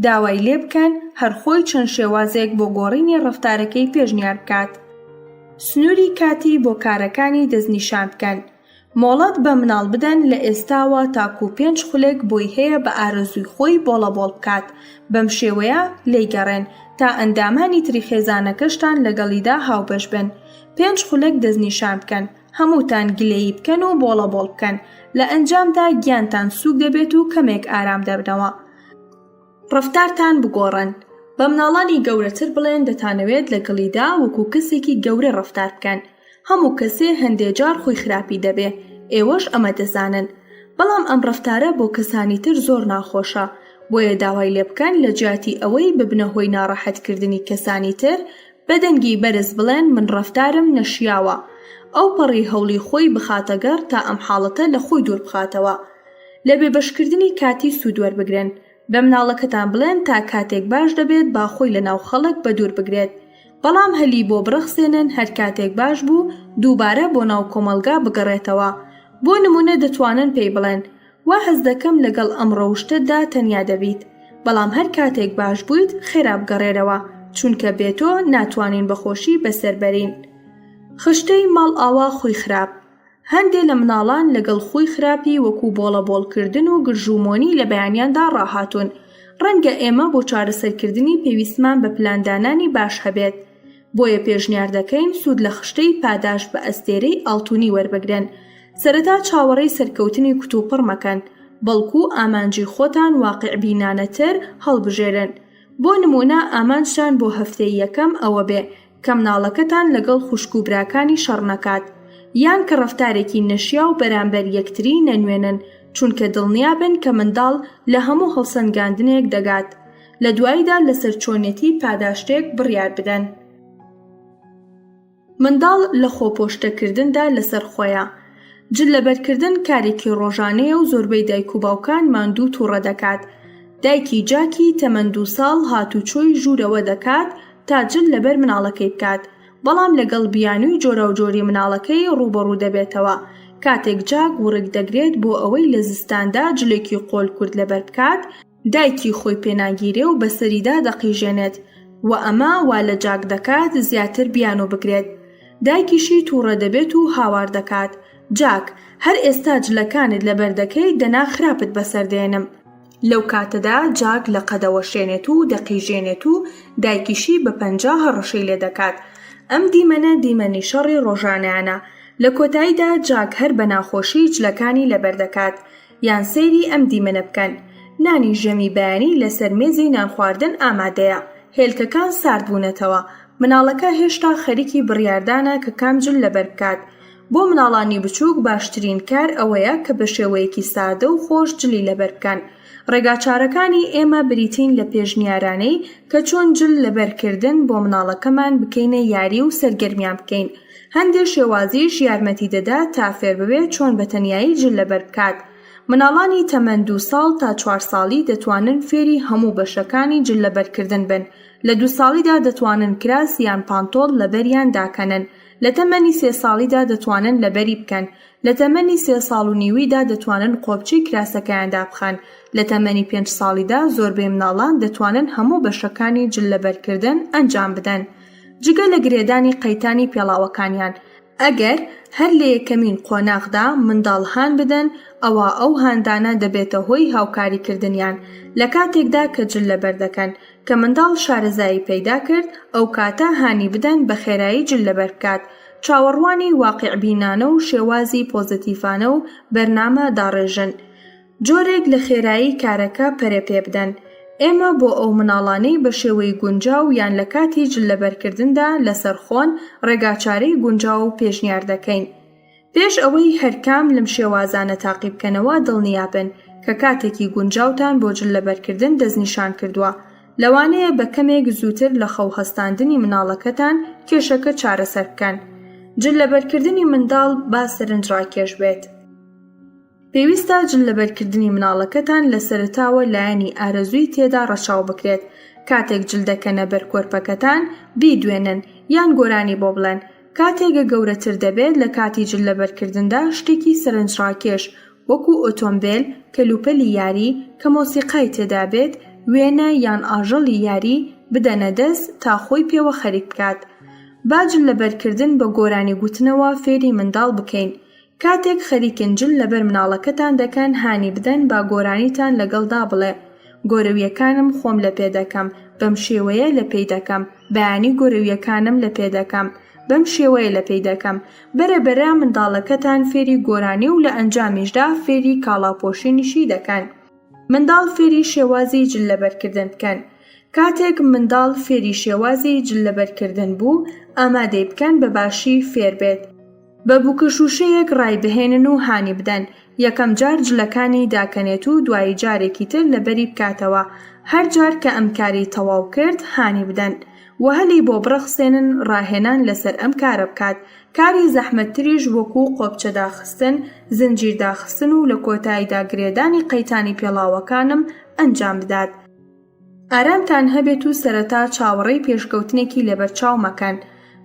داوای لێ بکەن هەر خۆی چەند شێوازێک بۆ گۆڕینی ڕەفتارەکەی پێشنیار بکات. سنووری کاتی بۆ کارەکانی دەستنیشان بکەن. مۆڵەت بە مناڵ بدەن لە ئێستاوە تاکوو پێنج خولەک بۆی هەیە بە ئارەزووی خۆی بۆڵەبۆڵ بکات، بەم شێوەیە لێی گەڕێن تا ئەندامانی تری خێزانەکەشتان لەگەڵیدا هاوبەش بن. پێنج خولەک دەستنیشان بکەن، هەمووتان گلەیی بکەن و بۆڵەبۆڵ بکەن، لە ئەنجامدا گیانتان سووک دەبێت و کەمێک ئارام دەبنەوە. ڕەفتارتان بگۆڕن، بە مناڵانی گەورەتر بڵێن دەتانەوێت لەگەڵیدا وەکو کەسێکی گەورە ڕەفتار بکەن، هەموو کەسێ هەندێ جار خوی خراپی دەبێ، ئێوەش ئەمە دەزانن. بەڵام ئەم ڕەفتارە بۆ کەسانی تر زۆر ناخۆشە، بۆیە داوای لێ بکەن لە جیاتی ئەوەی ببنە هۆی ناڕەحەت کردنی کەسانی تر، بە دەنگی بەرز بڵێن من ڕەفتارم نەشیاوە. ئەوپەڕی هەوڵی خۆی بخاتە گەڕ تا ئەم حاڵەتە لە خۆی دوور بخاتەوە. لە بێبەشکردنی کاتی سوود وەربگرن. بە مناڵەکەتان بڵێن تا کاتێک باش دەبێت با خۆی لە ناو خەڵک بەدوور بگرێت. بەڵام هەلی بۆ بڕەخسێنن هەر کاتێک باش بوو دووبارە بۆ ناو کۆمەڵگا بگەڕێتەوە. بۆ نموونە دەتوانن پێی بڵێن، وا هەست دەکەم لەگەڵ ئەم ڕەوشتەتدا تەنیا دەبیت، بەڵام هەر کاتێک باش بوویت خێرا بگەڕێرەوە، چونکە بێ تۆ ناتوانین بە خۆشی بەسەر بەرین. خشتەی ماڵئاوا خووی خراپ هەندێ لە مناڵان لەگەڵ خووی خراپی وەکوو بۆڵەبۆڵکردن و گرژومۆنی لە بەیانیاندا ڕاهاتوون. ڕەنگە ئێمە بۆ چارەسەرکردنی پێویستمان بە پلاندانانی باش هەبێت. بۆیە پێشنیار دەکەین سوود لە خشتەی پاداشت بە ئەستێرەی ئاڵتونی وەربگرن. سەرەتا چاوەڕێی سەرکەوتنی کوتوپڕ مەکەن، بەڵکوو ئامانجی خۆتان واقیعبینانەتر هەڵبژێرن. بۆ نموونە ئامانجتان بۆ هەفتەی یەکەم ئەوە بێ کە مناڵەکەتان لەگەڵ خوشک و براکانی شەڕ نەکات، یان کە ڕەفتارێکی نەشیاو بەرامبەر یەکتری نەنوێنن، چونکە دڵنیابن کە منداڵ لە هەموو هەڵسەنگاندنێک دەگات. لە دواییدا لەسەر چۆنیەتی پاداشتێک بڕیار بدەن. منداڵ لە خۆپۆشتەکردندا لەسەر خۆیە. جل لەبەرکردن کارێکی ڕۆژانەیە و زۆربەی دایک و باوکان ماندوو و توڕە دەکات. دایکی جاکی تەمەن دوو ساڵ هاتوچۆی ژوورەوە دەکات تا جل لەبەر مناڵەکەی بکات، بەڵام لەگەڵ بیانووی جۆراوجۆری مناڵەکەی ڕووبەڕوو دەبێتەوە. کاتێک جاک وڕک دەگرێت بۆ ئەوەی لە زستاندا جلێکی قۆل کورت لەبەر بکات، دایکی خۆی پێناگیرێ و بەسەریدا دەقیژێنێت و ئەمە وا لە جاک دەکات زیاتر بیانوو بگرێت. دایکیشی تووڕە دەبێت و هاوار دەکات، جاک، هەر ئێستا جلەکانت لەبەر دەکەی دەنا خراپت بەسەر دێنم. لەو کاتەدا جاک لەقە دەوەشێنێت و دەقیژێنێت و دایکیشی بە پەنجە هەڕەشەی لێ دەکات. ئەم دیمەنە دیمەنی شەڕی ڕۆژانەیانە. لە کۆتاییدا جاک هەر بە ناخۆشی جلەکانی لەبەر دەکات. یان سەیری ئەم دیمەنە بکەن، نانی ژەمی بەیانی لەسەر مێزی نانخواردن ئامادەیە، هێلکەکان سارد بوونەتەوە، مناڵەکە هێشتا خەریکی بڕیاردانە کە کام جل لەبەر بکات. بۆ مناڵانی بچووک باشترین کار ئەوەیە کە بە شێوەیەکی سادە و خۆش جلی لەبەر بکەن. ڕێگاچارەکانی ئێمە بریتین لە پێشنیارانەی کە چۆن جل لەبەر کردن بۆ مناڵەکەمان بکەینە یاری و سەرگەرمیان بکەین. هەندێ شێوازیش یارمەتی دەدات تا فێر ببێت چۆن بە تەنیایی جل لەبەر بکات. مناڵانی تەمەن دوو ساڵ تا چوار ساڵی دەتوانن فێری هەموو بەشەکانی جل لەبەرکردن بن. لە دوو ساڵیدا دەتوانن کراس یان پانتۆڵ لەبەریان داکەنن. لە تەمەنی سێ ساڵیدا دەتوانن لەبەری بکەن. لە تەمەنی سێ ساڵ و نیویدا دەتوانن قۆپچەی کراسەکەیان دابخەن. لە تەمەنی پێنج ساڵیدا زۆربەی مناڵان دەتوانن هەموو بەشەکانی جل لەبەرکردن ئەنجام بدەن. جگە لە گرێدانی قەیتانی پێڵاوەکانیان. ئەگەر هەر لە یەکەمین قۆناغدا منداڵ هان بدەن، ئەوا ئەو هاندانە دەبێتە هۆی هاوکاریکردنیان لە کاتێکدا کە جل لەبەر دەکەن. کە منداڵ شارەزایی پەیدا کرد، ئەو کاتە هانی بدەن بە خێرایی جل لەبەر بکات. چاوەڕوانی واقیعبینانە و شێوازی پۆزەتیڤانە و بەرنامە داڕێژن. جۆرێک لە خێرایی کارەکە پەرە پێ بدەن. ئێمە بۆ ئەو مناڵانەی بە شێوەی گونجاو یان لە کاتی جل لەبەرکردندا لەسەر خۆن، ڕێگاچارەی گونجاو پێشنیار دەکەین. پێش ئەوەی هەرکام لەم شێوازانە تاقی بکەنەوە دڵنیابن کە کاتێکی گونجاوتان بۆ جل لەبەرکردن دەستنیشان کردووە. لەوانەیە بە کەمێک زووتر لە خەو هەستاندنی مناڵەکەتان کێشەکە چارەسەر بکەن. جل لەبەرکردنی منداڵ با سەرنجڕاکێش بێت. پێویستە جل لەبەرکردنی مناڵەکەتان لە سەرەتاوە لایەنی ئارەزووی تێدا ڕەچاو بکرێت، کاتێک جل دەکەنە بەر کۆرپەکەتان بیدوێنن یان گۆرانی بۆ بڵێن، کاتێک گەورەتر دەبێت لە کاتی جل لەبەرکردندا شتێکی سەرنجڕاکێش وەکو ئۆتۆمبێل، کەلوپەلی یاری کە مۆسیقای تێدا بێت، وێنە یان ئاژەڵی یاری بدەنە دەست تا خۆی پێوە خەریک بکات. با جل لەبەرکردن بە گۆرانی گوتنەوە فێری منداڵ بکەین، کاتێک خەریکن جل لەبەر مناڵەکەتان دەکەن هانی بدەن با گۆرانیتان لەگەڵدا بڵێ، گۆرەویەکانم خۆم لەپێ دەکەم، بەم شێوەیە لەپێی دەکەم، بەیانی گۆرەویەکانم لەپێ دەکەم، بەم شێوەیە لەپێی دەکەم. بەرە بەرە منداڵەکەتان فێری گۆرانی و لە ئەنجامیشدا فێری کاڵاپۆشینیشی دەکەن. منداڵ فێری شێوازی جل لەبەرکردن بکەن. کاتێک منداڵ فێری شێوازی جل لەبەرکردن بوو، ئامادەی بکەن بە باشی فێر بێت. بە بووکەشووشەیەک ڕایبهێنن و هانی بدەن یەکەم جار جلەکانی داکەنێت و دوایی جارێکی تر لەبەری بکاتەوە، هەر جار کە ئەم کاری تەواو کرد هانی بدەن و هەلی بۆ بڕەخسێنن ڕاهێنان لەسەر ئەم کارە بکات، کاری زەحمەتتریش وەکوو قۆپچە داخستن، زنجیر داخستن و لە کۆتاییدا گرێدانی قەیتانی پێڵاوەکانم ئەنجام بدات. ئارامتان هەبێت و سەرەتا چاوەڕێی پێشکەوتنێکی لەبەرچاو مەکەن،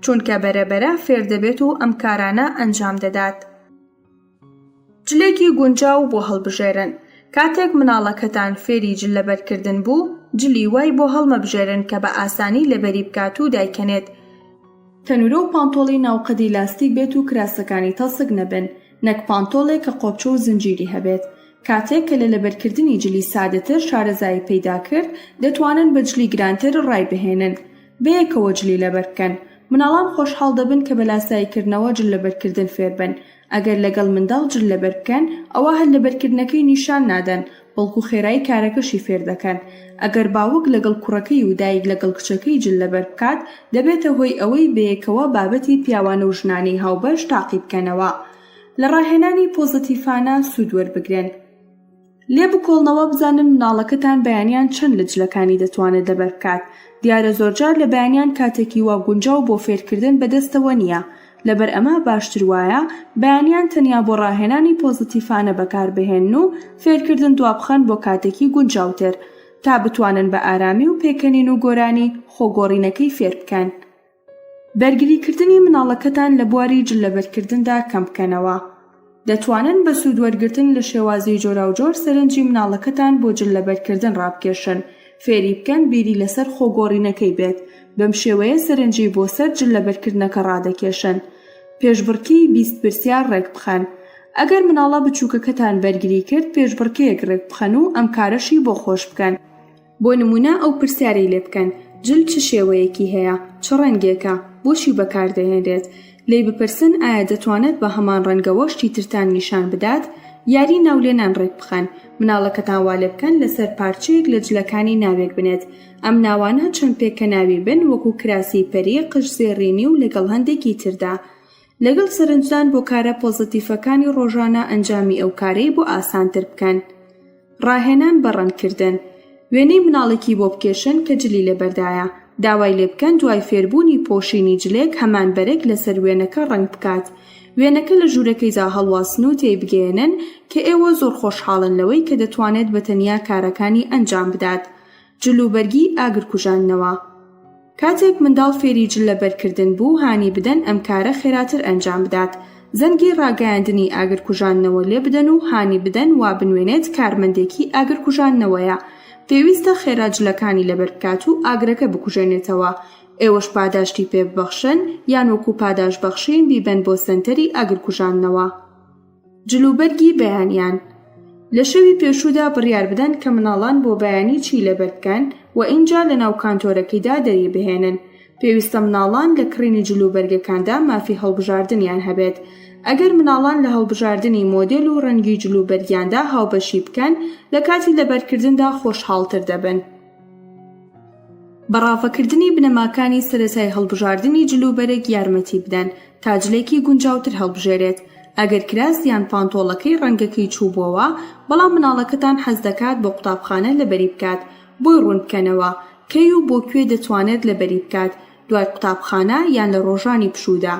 چونکە بەرە بەرە فێردەبێت و ئەم کارانە ئەنجام دەدات. جلێکی گونجاو بۆ هەڵبژێرن، کاتێک مناڵەکەتان فێری جل لەبەرکردن بوو، جلی وای بۆ هەڵمەبژێرن کە بە ئاسانی لەبەری بکات و دایکەنێت، تەنورە و پانتۆڵی ناوقەدی لاستیک بێت و کراسەکانی تەسک نەبن، نەک پانتۆڵێک کە قۆپچە و زنجیری هەبێت. کاتێک کە لە لەبەرکردنی جلی سادەتر شارەزایی پەیدا کرد، دەتوانن بە جلی گرانتر ڕایبهێنن. بەیەکەوە جلی لەبەر بکەن. مناڵان خۆشحاڵ دەبن کە بە لاساییکردنەوە جل لەبەرکردن فێربن. ئەگەر لەگەڵ منداڵ جل لەبەر بکەن، ئەوا هەر لەبەرکردنەکەی نیشان نادەن، بەڵکو خێرایی کارەکەشی فێر دەکەن. ئەگەر باوک لەگەڵ کوڕەکەی و دایک لەگەڵ کچەکەی جل لەبەر بکات، دەبێتە هۆی ئەوەی بەیەکەوە بابەتی پیاوانە و ژنانەی هاوبەش تاقی بکەنەوە. لە ڕاهێنانی پۆزەتیفانە سوود وەربگرن. لێ بکۆڵنەوە بزانن مناڵەکەتان بەیانیان چەند لە جلەکانی دەتوانێت لەبەر بکات. دیارە زۆرجار لە بەیانیان کاتێکی وا گونجاو بۆ فێرکردن بەدەستەوە نییە، لەبەر ئەمە باشتر وایە بەیانیان تەنیا بۆ ڕاهێنانی پۆزەتیفانە بەکاربهێنن و فێرکردن دوابخەن بۆ کاتێکی گونجاوتر تا بتوانن بە ئارامی و پێکەنین و گۆرانی خۆگۆڕینەکەی فێر بکەن. بەرگریکردنی مناڵەکەتان لە بواری جل لەبەرکردندا کەم بکەنەوە. دەتوانن بە سوود وەرگرتن لە شێوازی جۆراوجۆر سەرنجی مناڵەکەتان بۆ جل لەبەرکردن ڕابکێشن، فێری بکەن بیری لەسەر خۆگۆڕینەکەی بێت، بەم شێوەیە سەرنجی بۆ سەر جل لەبەرکردنەکە ڕادەکێشن. پێشبڕکێی 20 پرسیار ڕێکبخەن. ئەگەر مناڵە بچووکەکەتان بەرگری کرد پێشبڕکێیەک ڕێکبخەن و ئەم کارەشی بۆ خۆش بکەن. بۆ نموونە ئەو پرسیارەی لێ بکەن، جل چ شێوەیەکی هەیە؟ چ ڕەنگێکە؟ بۆچی بەکاردەهێنرێت؟ لێی بپرسن ئایا دەتوانێت بە هەمان ڕەنگەوە شتی ترتان نیشان بدات؟ یاری ناولێنان ڕێکبخەن، مناڵەکەتان وا لێ بکەن لەسەر پارچەیەک لە جلەکانی ناوێک بنێت. ئەم ناوانە چەند پێکەناوی بن وەکو کراسی پەری، قژ زێڕینی و لەگەڵ هەندێکی تردا. لەگەڵ سەرنجدان بۆ کارە پۆزەتیفەکانی ڕۆژانە ئەنجامی ئەو کارەی بۆ ئاسانتر بکەن. ڕاهێنان بە ڕەنگکردن، وێنەی مناڵێکی بۆ بکێشن کە جلی لەبەردایە، داوای لێبکەن دوای فێربوونی پۆشینی جلێک هەمان بەرگ لەسەر وێنەکە ڕەنگ بکات. وێنەکە لە ژوورەکەیدا هەڵواسن و تێیبگەیەنن کە ئێوە زۆر خۆشحاڵن لەوەی کە دەتوانێت بە تەنیا کارەکانی ئەنجام بدات. جلوبەرگی ئاگرکوژاندنەوە. کاتێک منداڵ فێری جل لەبەرکردن بوو هانی بدەن ئەم کارە خێراتر ئەنجام بدات، زەنگی ڕاگەیاندنی ئاگرکوژاندنەوە لێبدەن و هانی بدەن وا بنوێنێت کارمەندێکی ئاگرکوژاندنەوەیە، پێویستە خێرا جلەکانی لەبەر بکات و ئاگرەکە بکوژێنێتەوە، ئێوەش پاداشتی پێ ببەخشن یان وەکو پاداشت بەخشین بیبەن بۆ سەنتەری ئاگرکوژاندنەوە. جلوبەرگی بەیانیان، لە شەوی پێشوودا بڕیار بدەن کە مناڵان بۆ بەیانی چی لەبەر بکەن و ئینجا لەناو کانتۆرەکەیدا دەریبهێنن. پێویستە مناڵان لە کڕینی جلوبەرگەکاندا مافی هەڵبژاردنیان هەبێت. ئەگەر مناڵان لە هەڵبژاردنی مۆدێل و ڕەنگی جلوبەرگیاندا هاوبەشی بکەن، لە کاتی لەبەرکردندا خۆشحاڵتر دەبن. بە ڕاڤەکردنی بنەماکانی سەرەتای هەڵبژاردنی جلوبەرگ یارمەتی بدەن تا جلێکی گونجاوتر هەڵبژێرێت. ئەگەر کراس یان پانتۆڵەکەی ڕەنگەکەی چووبۆوە، بەڵام مناڵەکەتان حەز دەکات بۆ قوتابخانە لەبەری بکات، بۆی ڕوون بکەنەوە کەی و بۆ کوێ دەتوانێت لەبەری بکات، دوای قوتابخانە یان لە ڕۆژانی پشوودا.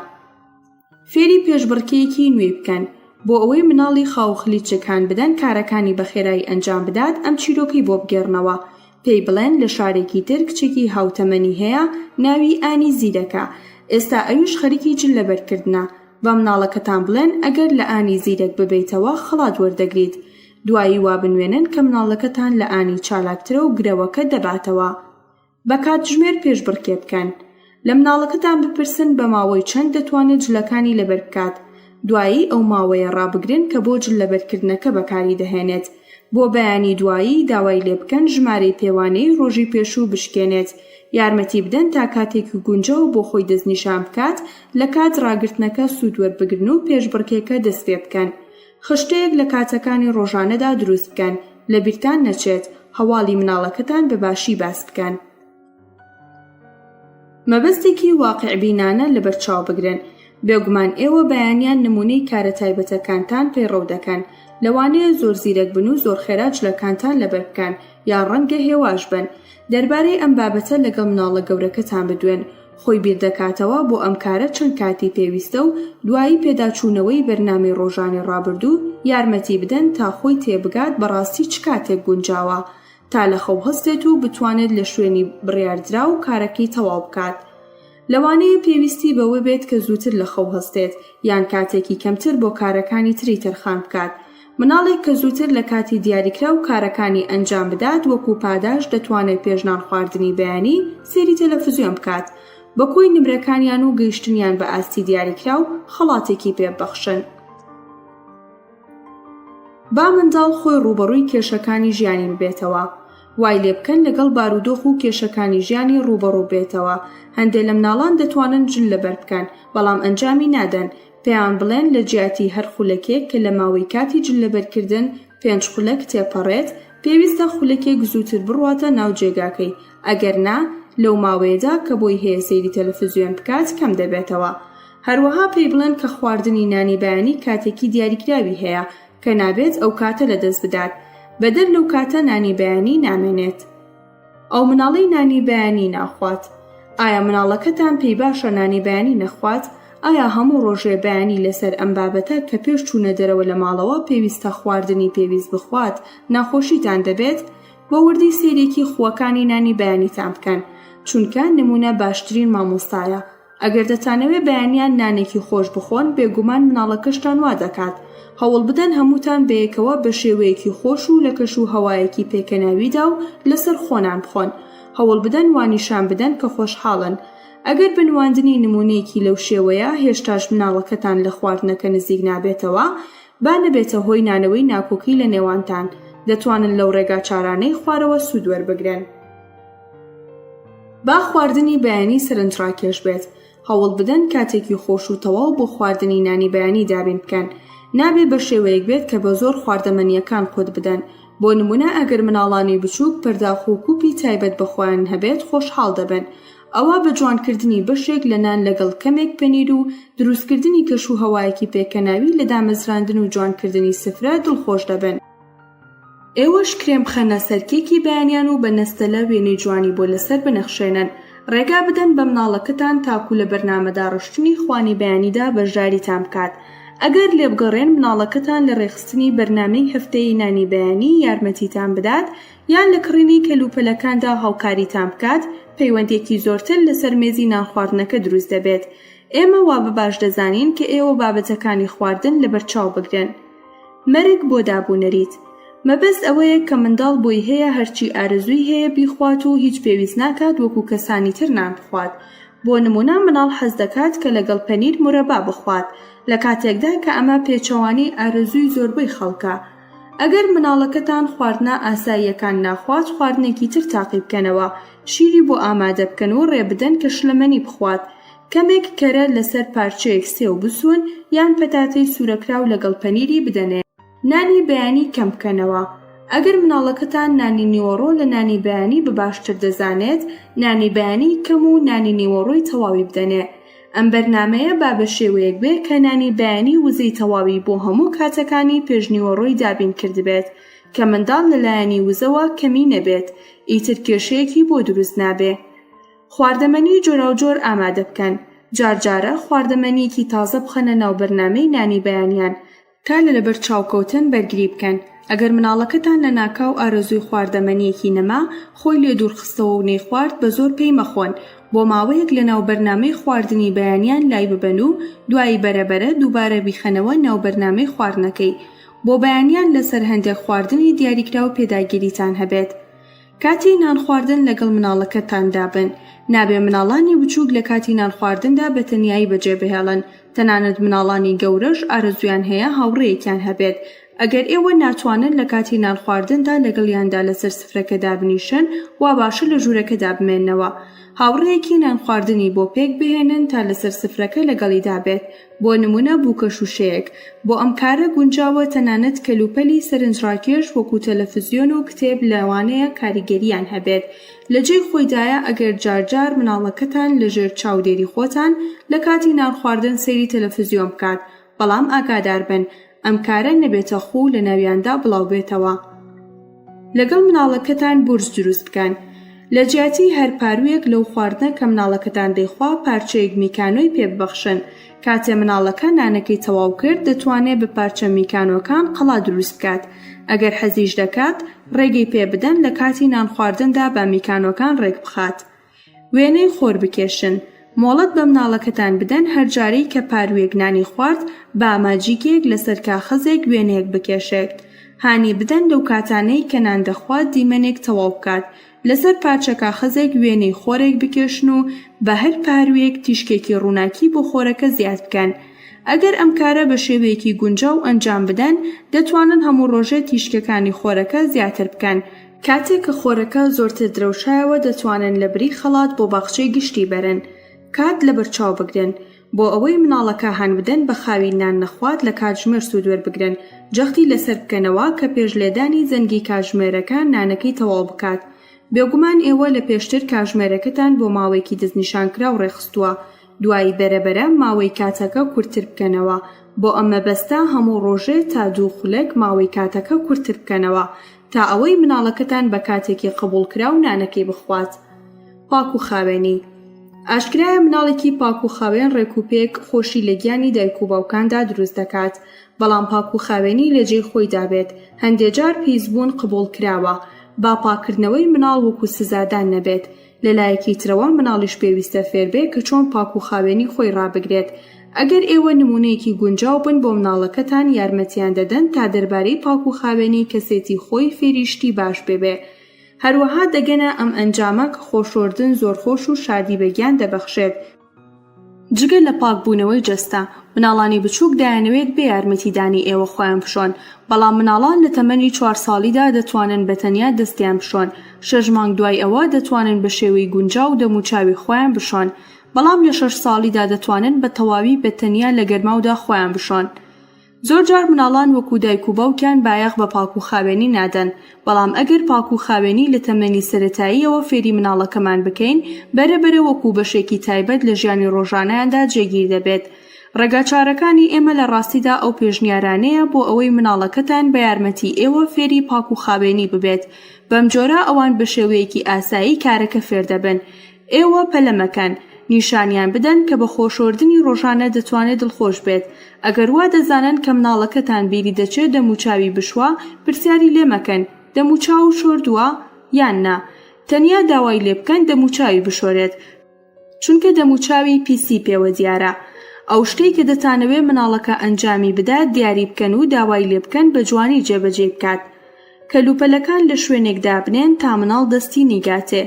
فێری پێشبڕکێیەکی نوێی بکەن. بۆ ئەوەی مناڵی خاو و خلیچک هان بدەن کارەکانی بە خێرایی ئەنجام بدات ئەم چیرۆکەی بۆ بگێڕنەوە. پێی بڵێن لە شارێکی تر کچێکی هاوتەمەنی هەیە ناوی ئانی زیرەکە. ئێستا ئەویش خەریکی جل لەبەرکردنە. بە مناڵەکەتان بڵێن ئەگەر لە ئانی زیرەک ببەیتەوە خەڵات وەردەگریت. دوایی وا بنوێنن کە مناڵەکەتان لە ئانی چالاکترە و گرەوەکە دەباتەوە. بە کاتژمێر پێشبڕکێ بکەن. لە مناڵەکەتان بپرسن بە ماوەی چەند دەتوانێت جلەکانی لەبەر بکات، دوایی ئەو ماوەیە ڕابگرن کە بۆ جل لەبەرکردنەکە بەکاری دەهێنێت. بۆ بەیانی دوایی داوای لێبکەن ژمارەی پێوانەیی ڕۆژی پێشوو بشکێنێت. یارمەتی بدەن تا کاتێکی گونجاو بۆ خۆی دەستنیشان بکات، لە کات ڕاگرتنەکە سوود وەربگرن و پێشبڕکێکە دەستپێبکەن. خشتەیەک لە کاتەکانی ڕۆژانەدا دروست بکەن، لەبیرتان نەچێت هەواڵی مناڵەکەتان بە باشی باس بکەن. مەبەستێکی واقیعبینانە لەبەرچاو بگرن، بێگومان ئێوە بەیانیان نموونەی کارە تایبەتەکانتان پەیڕەو دەکەن، لەوانەیە زۆر زیرەک بن و زۆر خێرا جلەکانتان لەبەر بکەن یان ڕەنگە هێواش بن. دەربارەی ئەم بابەتە لەگەڵ مناڵە گەورەکەتان بدوێن، خۆی بیردەکاتەوە بۆ ئەم کارە چەند کاتی پێویستە و دوایی پێداچوونەوەی بەرنامەی ڕۆژانی ڕابردوو یارمەتی بدەن تا خۆی تێبگات بەڕاستی چ کاتێک گونجاوە تا لە خەو هەستێت و بتوانێت لە شوێنی بڕیاردراو کارەکەی تەواو بکات. لەوانەیە پێویستی بەوە بێت کە زووتر لە خەو هەستێت یان کاتێکی کەمتر بۆ کارەکانی تری تەرخان بکات. مناڵێک کە زووتر لە کاتی دیاریکراو کارەکانی ئەنجام بدات وەکو پاداشت دەتوانێت پێش نان خواردنی بەیانی سەیری تەلەفزیۆن بکات. بە کۆی نمرەکانیان و گەیشتنیان بە ئاستی دیاریکراو خەڵاتێکی پێ ببەخشن. با منداڵ خۆی ڕووبەڕووی کێشەکانی ژیانی ببێتەوە. وای لێبکەن لەگەڵ بارودۆخ و کێشەکانی ژیانی ڕووبەڕوو بێتەوە. هەندێ لە مناڵان دەتوانن جل لەبەر بکەن، بەڵام ئەنجامی نادەن. پێیان بڵێن لە جیاتی هەر خولەکێک کە لە ماوەی کاتی جل لەبەرکردن پێنج خولەک تێپەڕێت، پێویستە خولەکێک زووتر بڕواتە ناو جێگاکەی، ئەگەر نا لەو ماوەیەدا کە بۆی هەیە سەیری تەلەفزیۆن بکات کەم دەبێتەوە. هەروەها پێی بڵێن کە خواردنی نانی بەیانی کاتێکی دیاریکراوی هەیە کە نابێت ئەو کاتە لەدەست بدات، بەدەر لەو کاتە نانی بەیانی نامێنێت. ئەو مناڵەی نانی بەیانی ناخوات. ئایا مناڵەکەتان پێی باشە نانی بەیانی نەخوات؟ ئایا هەموو ڕۆژێ بەیانی لەسەر ئەم بابەتە کە پێش چوونە دەرەوە لە ماڵەوە پێویستە خواردنی پێویست بخوات ناخۆشیتان دەبێت؟ بە وردی سەیرێکی خووەکانی نانی بەیانیتان بکەن، چونکە نموونە باشترین مامۆستایە. ئەگەر دەتانەوێ بەیانیان نانێکی خۆش بخۆن، بێگومان مناڵەکەشتان وا دەکات. هەوڵبدەن هەمووتان بەیەکەوە بە شێوەیەکی خۆش و لە کەش و هەوایەکی پێکەناویدا و لەسەر خۆ نان بخۆن. هەوڵبدەن وا نیشان بدەن کە خۆشحاڵن. ئەگەر بە نواندنی نموونەیەکی لەو شێوەیە هێشتاش مناڵەکەتان لە خواردنەکە نزیک نابێتەوە، با نەبێتە هۆی نانەوەی ناکۆکی لە نێوانتان. دەتوانن لەو ڕێگاچارانەی خوارەوە سوود وەربگرن. با خواردنی بەیانی سەرنجڕاکێش بێت، هەوڵبدەن کاتێکی خۆش و تەواو بۆ خواردنی نانی بەیانی دابین بکەن، نابێ بە شێوەیەک بێت کە بە زۆر خواردەمەنییەکان قوت بدەن، بۆ نموونە ئەگەر مناڵانی بچووک پەرداخ و کوپی تایبەت بە خۆیان هەبێت خۆشحاڵ دەبن، ئەوا بە جوانکردنی بەشێک لە نان لەگەڵ کەمێک پەنیر و دروستکردنی کەش و هەوایەکی پێکەناوی لە دامەزراندن و جوانکردنی سفرە دڵخۆش دەبن. ئێوەش کرێم بخەنە سەر کێکی بەیانیان و بە نەستەلە وێنەی جوانی بۆ لەسەر بنەخشێنن. ڕێگا بدەن بە مناڵەکەتان تاکو لە بەرنامەداڕشتنی خوانی بەیانیدا بەشداریتان بکات. ئەگەر لێبگەڕێن مناڵەکەتان لە ڕێکخستنی بەرنامەی هەفتەیی نانی بەیانی یارمەتیتان بدات یان لە کڕینی کەلوپەلەکاندا هاوکاریتان بکات، پەیوەندییەکی زۆرتر لەسەر مێزی نانخواردنەکە دروست دەبێت. ئێمە وا بە باش دەزانین کە ئێوە بابەتەکانی خواردن لەبەرچاو بگرن. مەرگ بۆ دابونەریت. مەبەست ئەوەیە کە منداڵ بۆی هەیە هەرچی ئارەزووی هەیە بیخوات و هیچ پێویست ناکات وەکو کەسانی تر نان بخوات. بۆ نموونە منداڵ حەز دەکات کە لەگەڵ پەنیر مورەبا بخوات، لە کاتێکدا کە ئەمە پێچەوانەی ئارەزووی زۆربەی خەڵکە. ئەگەر منداڵەکەتان خواردنە ئاساییەکان ناخوات خواردنێکی تر تاقی بکەنەوە، شیری بۆ ئامادە بکەن و ڕێبدەن کە شلەمەنی بخوات. کەمێک کەرە لەسەر پارچەیەک سێو بسوون یان پەتاتەی سوورەکراو لەگەڵ پەنیری بدەنێ. نانی بەیانی کەم بکەنەوە. ئەگەر مناڵەکەتان نانی نیوەڕۆ لە نانی بەیانی بە باشتر دەزانێت، نانی بەیانی کەم و نانی نیوەڕۆی تەواوی بدەنێ. ئەم بەرنامەیە با بە شێوەیەک بێ کە نانی بەیانی وزەی تەواوی بۆ هەموو کاتەکانی پێشنیوەڕۆی دابین کردبێت کە منداڵ لە لایەنی وزەوە کەمی نەبێت ئیتر کێشەیەکی بۆ دروست نابێ. خواردەمەنی جۆراوجۆر ئامادە بکەن، جار جارە خواردەمەنییەکی تازە بخەنە ناو بەرنامەی نانی بەیانیان، تا لە لەبەرچاوکەوتن بەرگری بکەن، ئەگەر مناڵەکەتان لەناکاو ئارەزووی خواردەمەنییەکی نەما، خۆی لێ دوورخستەوە و نەیخوارد بەزۆر پێی مەخۆن، بۆ ماوەیەک لەناو بەرنامەی خواردنی بەیانیان لای ببەن و دوایی بەرە بەرە دووبارە بیخەنەوە ناو بەرنامەی خواردنەکەی، بۆ بەیانیان لەسەر هەندێک خواردنی دیاریکراو پێداگیریتان هەبێت. کاتی نانخواردن لەگەڵ مناڵەکەتاندا بن، نابێ مناڵانی بچووک لە کاتی نانخواردندا بە تەنیایی بەجێ بهێڵن، تەنانەت مناڵانی گەورەش ئارەزوویان هەیە هاوڕێیەکیان هەبێت، ئەگەر ئێوە ناتوانن لە کاتی نانخواردندا لەگەڵیاندا لەسەر سفرەکە دابنیشن، وا باشە لە ژوورەکەدا بمێننەوە. هاوڕێیەکی نانخواردنی بۆ پێک بهێنن تا لەسەر سفرەکە لەگەڵیدا بێت، بۆ نموونە بووکە شووشەیەک بۆ ئەم کارە گونجاوە تەنانەت کەلوپەلی سەرنجڕاکێش وەکوو تەلەفزیۆن و کتێب لەوانەیە کاریگەرییان هەبێت لە جێی خۆیدایە ئەگەر جار جار مناڵەکەتان لە ژێر چاودێری خۆتان لە کاتی نانخواردن سەیری تەلەفزیۆن بکات بەڵام ئاگاداربن ئەم کارە نەبێتە خوو لە ناویاندا بڵاوبێتەوە. لەگەڵ مناڵەکەتان بورج دروست بکەن. لە جیاتی هەر پاروویەک لەو خواردنە کە مناڵەکەتان دەیخوا پارچەیەک میکانۆی پێ ببەخشن. کاتێ مناڵەکە نانەکەی تەواو کرد دەتوانێ بە پارچە میکانۆکان قەڵا دروست بکات. ئەگەر حەزیش دەکات ڕێگەی پێ بدەن لە کاتی نانخواردندا با میکانۆکان ڕێک بخات. وێنەی خۆر بکێشن. مۆڵەت بە مناڵەکەتان بدەن هەر جارەی کە پاروویەک نانی خوارد با ماجیکێک لەسەر کاخەزێک وێنەیەک بکێشێت. هانی بدەن لەو کاتانەی کە نان دەخوات دیمەنێک تەواو بکات. لەسەر پارچە کاخەزێک وێنەی خۆرێک بکێشن و بە هەر پاروویەک تیشکێکی ڕووناکی بۆ خۆرەکە زیاد بکەن. ئەگەر ئەم کارە بە شێوەیەکی گونجاو ئەنجام بدەن دەتوانن هەموو ڕۆژێ تیشکەکانی خۆرەکە زیاتر بکەن. کاتێک کە خۆرەکە زۆرتر درەوشایەوە دەتوانن لە بری خەڵات بۆ باخچەی گشتی بەرن. کات لەبەرچاو بگرن. بۆ ئەوەی مناڵەکە هان بدەن بە خاوی نان نەخوات لە کاتژمێر سوود وەربگرن. جەختی لەسەر بکەنەوە کە پێش لێدانی زەنگی کاتژمێرەکە نانەکەی تەواو بکات. بێگومان ئێوە لە پێشتر کاژمێرەکەتان بۆ ماوەیەکی دەستنیشانکراو ڕێکخستووە. دوایی بەرە بەرە ماوەی کاتەکە کورتتر بکەنەوە، بۆ ئەم مەبەستە هەموو ڕۆژێ تا دوو خولەک ماوەی کاتەکە کورتتر بکەنەوە تا ئەوەی مناڵەکەتان بە کاتێکی قبوڵکراو نانەکەی بخوات. پاک و خاوێنی. ئاشکرایە مناڵێکی پاک و خاوێن ڕێک و پێک خۆشی لە گیانی دایک و باوکاندا دروست دەکات، بەڵام پاک و خاوێنی لە جێی خۆیدا بێت، هەندێ جار پیسبوون قبوڵکراوە، با پاککردنەوەی مناڵ وەکو سزادان نەبێت، لە لایەکی ترەوە مناڵیش پێویستە فێربێ کە چۆن پاک و خاوێنی خۆی ڕابگرێت. ئەگەر ئێوە نموونەیەکی گونجاو بن بۆ مناڵەکەتان یارمەتیان دەدەن تا دەربارەی پاک و خاوێنی کەسێتی خۆی فێری شتی باش ببێ. هەروەها دەگەنە ئەم ئەنجامە کە خۆشۆردن زۆر خۆش و شادی بە گیان دەبەخشێت. جگە لە پاکبوونەوەی جەستە، مناڵانی بچووک دەیانەوێت بێ یارمەتیدانی ئێوە خۆیان بشۆن، بەڵام مناڵان لە تەمەنی چوار ساڵیدا دەتوانن بە تەنیا دەستیان بشۆن، شەش مانگ دوای ئەوە دەتوانن بە شێوەی گونجاو دەموچاوی خۆیان بشۆن، بەڵام لە شەش ساڵیدا دەتوانن بە تەواوی بە تەنیا لە گەرماودا خۆیان بشۆن. زۆرجار مناڵان وەکو دایک و باوکیان بایەخ بە پاک و خاوێنی نادەن، بەڵام ئەگەر پاک و خاوێنی لە تەمەنی سەرەتاییەوە فێری مناڵەکەمان بکەین، بەرە بەرە وەکو بەشێکی تایبەت لە ژیانی ڕۆژانەیاندا جێگیر دەبێت. ڕێگاچارەکانی ئێمە لە ڕاستیدا ئەو پێشنیارانەیە بۆ ئەوەی مناڵەکەتان بە یارمەتی ئێوە فێری پاک و خاوێنی ببێت، بەمجۆرە ئەوان بە شێوەیەکی ئاسایی کارەکە فێردەبن. ئێوە پەلە مەکەن، نیشانیان بدەن کە بە خۆشۆردنی ڕۆژانە دەتوانێت دڵخۆش بێت. ئەگەر وا دەزانن کە مناڵەکەتان بیری دەچێت دەموچاوی بشوا، پرسیاری لێ مەکەن، دەموچاوو شۆردووە؟ یان نا. تەنیا داوای لێ بکەن دەموچاوی بشۆرێت. چونکە دەموچاوی پیسی پێوە دیارە. ئەو شتەی کە دەتانەوێ مناڵەکە ئەنجامی بدات دیاری بکەن و داوای لێ بکەن بە جوانی جێبەجێی بکات. کەلوپەلەکان لە شوێنێک دابنێن تا مناڵ دەستی نیگاتێ.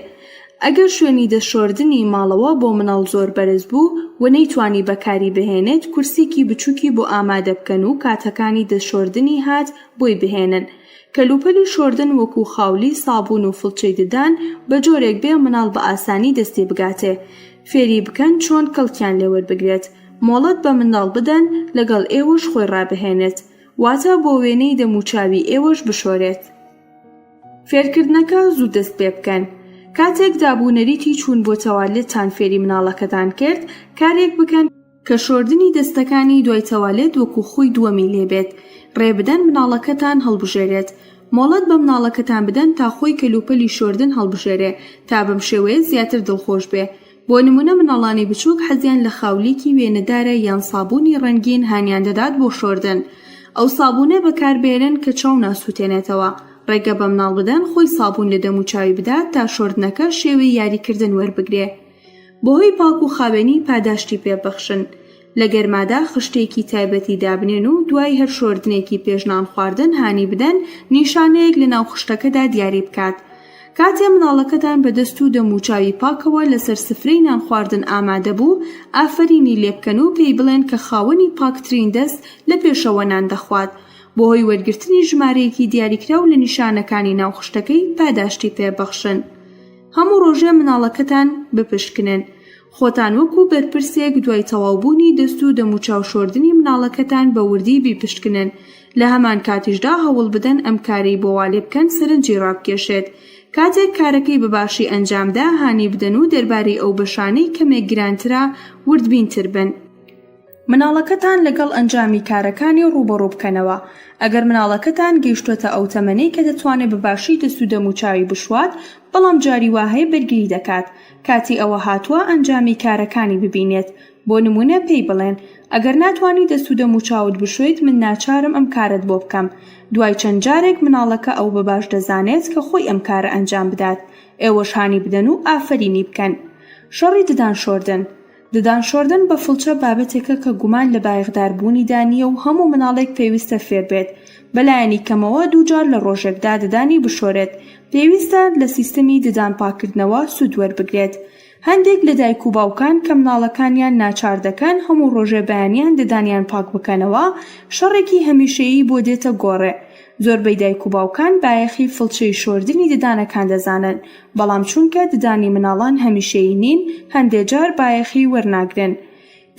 ئەگەر شوێنی دەستشۆردنی ماڵەوە بۆ مناڵ زۆر بەرز بوو و نەیتوانی بەکاری بهێنێت کورسیکی بچوکی بۆ ئامادە بکەن و کاتەکانی دەستشۆردنی هات بۆی بهێنن. کەلوپەلی شۆردن وەکو خاولی سابون و فڵچەی ددان بە جۆرێک بێ مناڵ بە ئاسانی دەستی بگاتێ. فێری بکەن چۆن کەڵکیان لێوەربگرێت. مۆڵەت بە منداڵ بدەن لەگەڵ ئێوەش خۆی ڕابهێنێت. واتە بۆ وێنەی دەموچاوی ئێوەش بشۆرێت. فێرکردنەکە زوو دەست پێ بکەن. کاتێک دابونەریتی چوون بۆ تەوالێتتان فێری مناڵەکەتان کرد، کارێک بکەن کە شۆردنی دەستەکانی دوای تەوالێت وەکو خووی دووەمی لێ بێت، ڕێ بدەن مناڵەکەتان هەڵبژێرێت. مۆڵەت بە مناڵەکەتان بدەن تا خۆی کەلوپەلی شۆردن هەڵبژێرێ تا بەم شێوەیە زیاتر دڵخۆش بێ. بۆ نموونە مناڵانی بچووک حەزیان لە خاولیکی وێنەدارە یان سابوونی ڕەنگین هانیان دەدات بۆ شۆردن. ئەو سابوونە بەکاربێنن کە چاو ناسووتێنێتەوە. ڕێگە بە مناڵ بدەن خۆی سابوون لە دەموچاوی بدات تا شۆردنەکە شێوەی یاریکردن وەربگرێ. بەهۆی پاک و خاوێنی پاداشتی پێ ببەخشن. لە گەرمادا خشتەیەکی تایبەتی دابنێن و دوای هەر شۆردنێکی پێش نانخواردن هانی بدەن نیشانەیەک لەناو خشتەکەدا دیاری بکات. کاتێ مناڵەکەتان بە دەست و دەموچاوی پاکەوە لەسەر سفرەی نانخواردن ئامادە بوو، ئافەرینی لێ بکەن و پێی بڵێن کە خاوەنی پاکترین دەست لە پێشەوە نان دەخوات. بەهۆی وەرگرتنی ژمارەیەکی دیاریکراو لە نیشانەکانی ناو خشتەکەی پاداشتی پێ ببەخشن. هەموو ڕۆژێ مناڵەکەتان بپشکنن. خۆتان وەکو بەرپرسێک دوای تەواوبوونی دەست و دەموچاو شۆردنی مناڵەکەتان بە وردی بیپشکنن، لە هەمان کاتیشدا هەوڵبدەن ئەم کارەی بۆ وا لێبکەن سەرنجی ڕابکێشێت. کاتێک کارەکەی بە باشی ئەنجامدا هانی بدەن و دەربارەی ئەو بەشانەی کەمێک گرانترە وردبینتر بن. مناڵەکەتان لەگەڵ ئەنجامی کارەکانی ڕووبەڕوو بکەنەوە، ئەگەر مناڵەکەتان گەیشتۆتە ئەو تەمەنەی کە دەتوانێت بە باشی دەست و دەموچاوی بشوات، بەڵام جاری وا هەیە بەرگری دەکات، کاتی ئەوە هاتووە ئەنجامی کارەکانی ببینێت، بۆ نموونە پێی بڵێن، ئەگەر ناتوانی دەست و دەموچاوت بشۆیت من ناچارم ئەم کارەت بۆ بکەم، دوای چەند جارێک مناڵەکە ئەوە بە باش دەزانێت کە خۆی ئەم کارە ئەنجام بدات، ئێوەش هانی بدەن و ئافەرینی بکەن. شەڕی ددان شۆردن. ددان شۆردن بە فڵچە بابەتێکە کە گومان لە بایەخداربوونیدا نییە و هەموو مناڵێک پێویستە فێربێت بەلایەنی کەمەوە دووجار لە ڕۆژێکدا ددانی بشۆرێت، پێویستە لە سیستەمی ددان پاککردنەوە سوود وەربگرێت. هەندێک لە دایک و باوکان کە مناڵەکانیان ناچار دەکەن هەموو ڕۆژێ بەیانیان ددانیان پاک بکەنەوە، شەڕێکی هەمیشەیی بۆ دێتە گۆڕێ. زۆربەی دایک و باوکان بایەخی فڵچەی شۆردنی ددانەکان دەزانن، بەڵام چونکە ددانی مناڵان هەمیشەیی نین، هەندێ جار بایەخی وەرناگرن.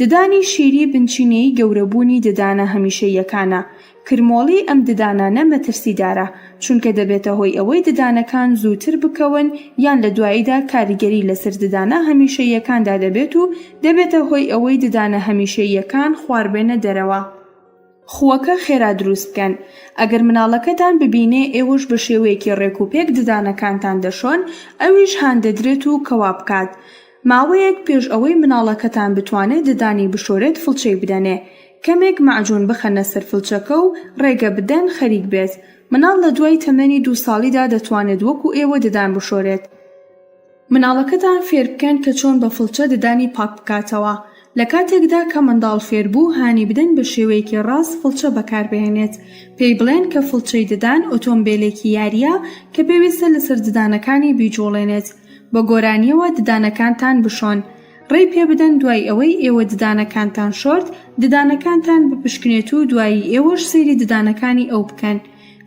ددانی شیری بنچینەیی گەورەبوونی ددانە هەمیشەییەکانە. کرمۆڵی ئەم ددانانە مەترسیدارە، چونکە دەبێتە هۆی ئەوەی ددانەکان زووتر بکەون یان لە دواییدا کاریگەری لەسەر ددانە هەمیشەییەکاندا دەبێت و دەبێتە هۆی ئەوەی ددانە هەمیشەییەکان خواربێنە دەرەوە. خووەکە خێرا دروست بکەن. ئەگەر مناڵەکەتان ببینێ ئێوەش بە شێوەیەکی ڕێک و پێک ددانەکانتان دەشۆن، ئەویش هان دەدرێت و کە وا بکات. ماوەیەک پێش ئەوەی مناڵەکەتان بتوانێ ددانی بشۆرێت فڵچەی بدەنێ. کەمێک مەعجون بخەنە سەر فڵچەکە و ڕێگە بدەن خەریک بێت. مناڵ لە دوای تەمەنی دوو ساڵیدا دەتوانێت وەکو ئێوە ددان بشۆرێت. مناڵەکەتان فێربکەن کە چۆن بە فڵچە ددانی پاک بکاتەوە، لە کاتێکدا کە منداڵ فێربوو هانی بدەن بە شێوەیەکی ڕاست فڵچە بەکاربهێنێت، پێی بڵێن کە فڵچەی ددان ئۆتۆمبێلێکی یارییە کە پێویستە لەسەر ددانەکانی بیجوڵێنێت، بە گۆرانییەوە ددانەکانتان بشۆن، ڕێی پێبدەن دوای ئەوەی ئێوە ددانەکانتان شۆرد، ددانەکانتان بپشکنێت و دوایی ئێوەش سەیری ددانەکانی ئەو بکەن.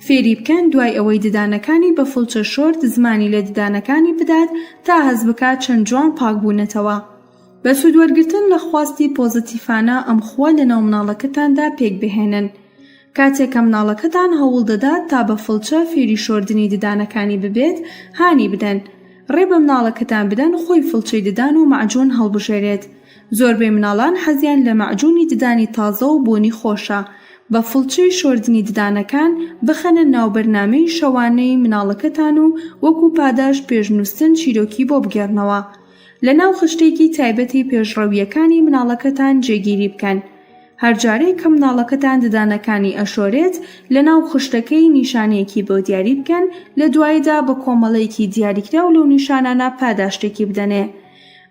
فێری بکەن دوای ئەوەی ددانەکانی بە فڵچە شۆرد زمانی لە ددانەکانی بدات تا هەست بکات چەند جوان پاک بوونەتەوە. بە سوودوەرگرتن لە خواستی پۆزەتیفانە ئەم خووە لەناو مناڵەکەتاندا پێک بهێنن. کاتێک کە مناڵەکەتان هەوڵ دەدات تا بە فڵچە فێری شۆردنی ددانەکانی ببێت، هانی بدەن. ڕێ بە مناڵەکەتان بدەن خۆی فڵچەی ددان و مەعجون هەڵبژێرێت. زۆربەی مناڵان حەزیان لە مەعجونی ددانی تازە و بۆنی خۆشە. بە فڵچەی شۆردنی ددانەکان بخەنە ناو بەرنامەی شەوانەی مناڵەکەتان و وەکو پاداشت پێش نوستن چیرۆکی بۆ بگێڕنەوە. لە ناو خشتەیەکی تایبەتی پێشڕەوییەکانی مناڵەکەتان جێگیری بکەن. هەر جارێک کە مناڵەکەتان ددانەکانی ئەشۆرێت لە ناو خشتەکەی نیشانەیەکی بۆ دیاری بکەن، لە دواییدا بە کۆمەڵەیەکی دیاریکراو لەو نیشانانە پاداشتێکی بدەنێ.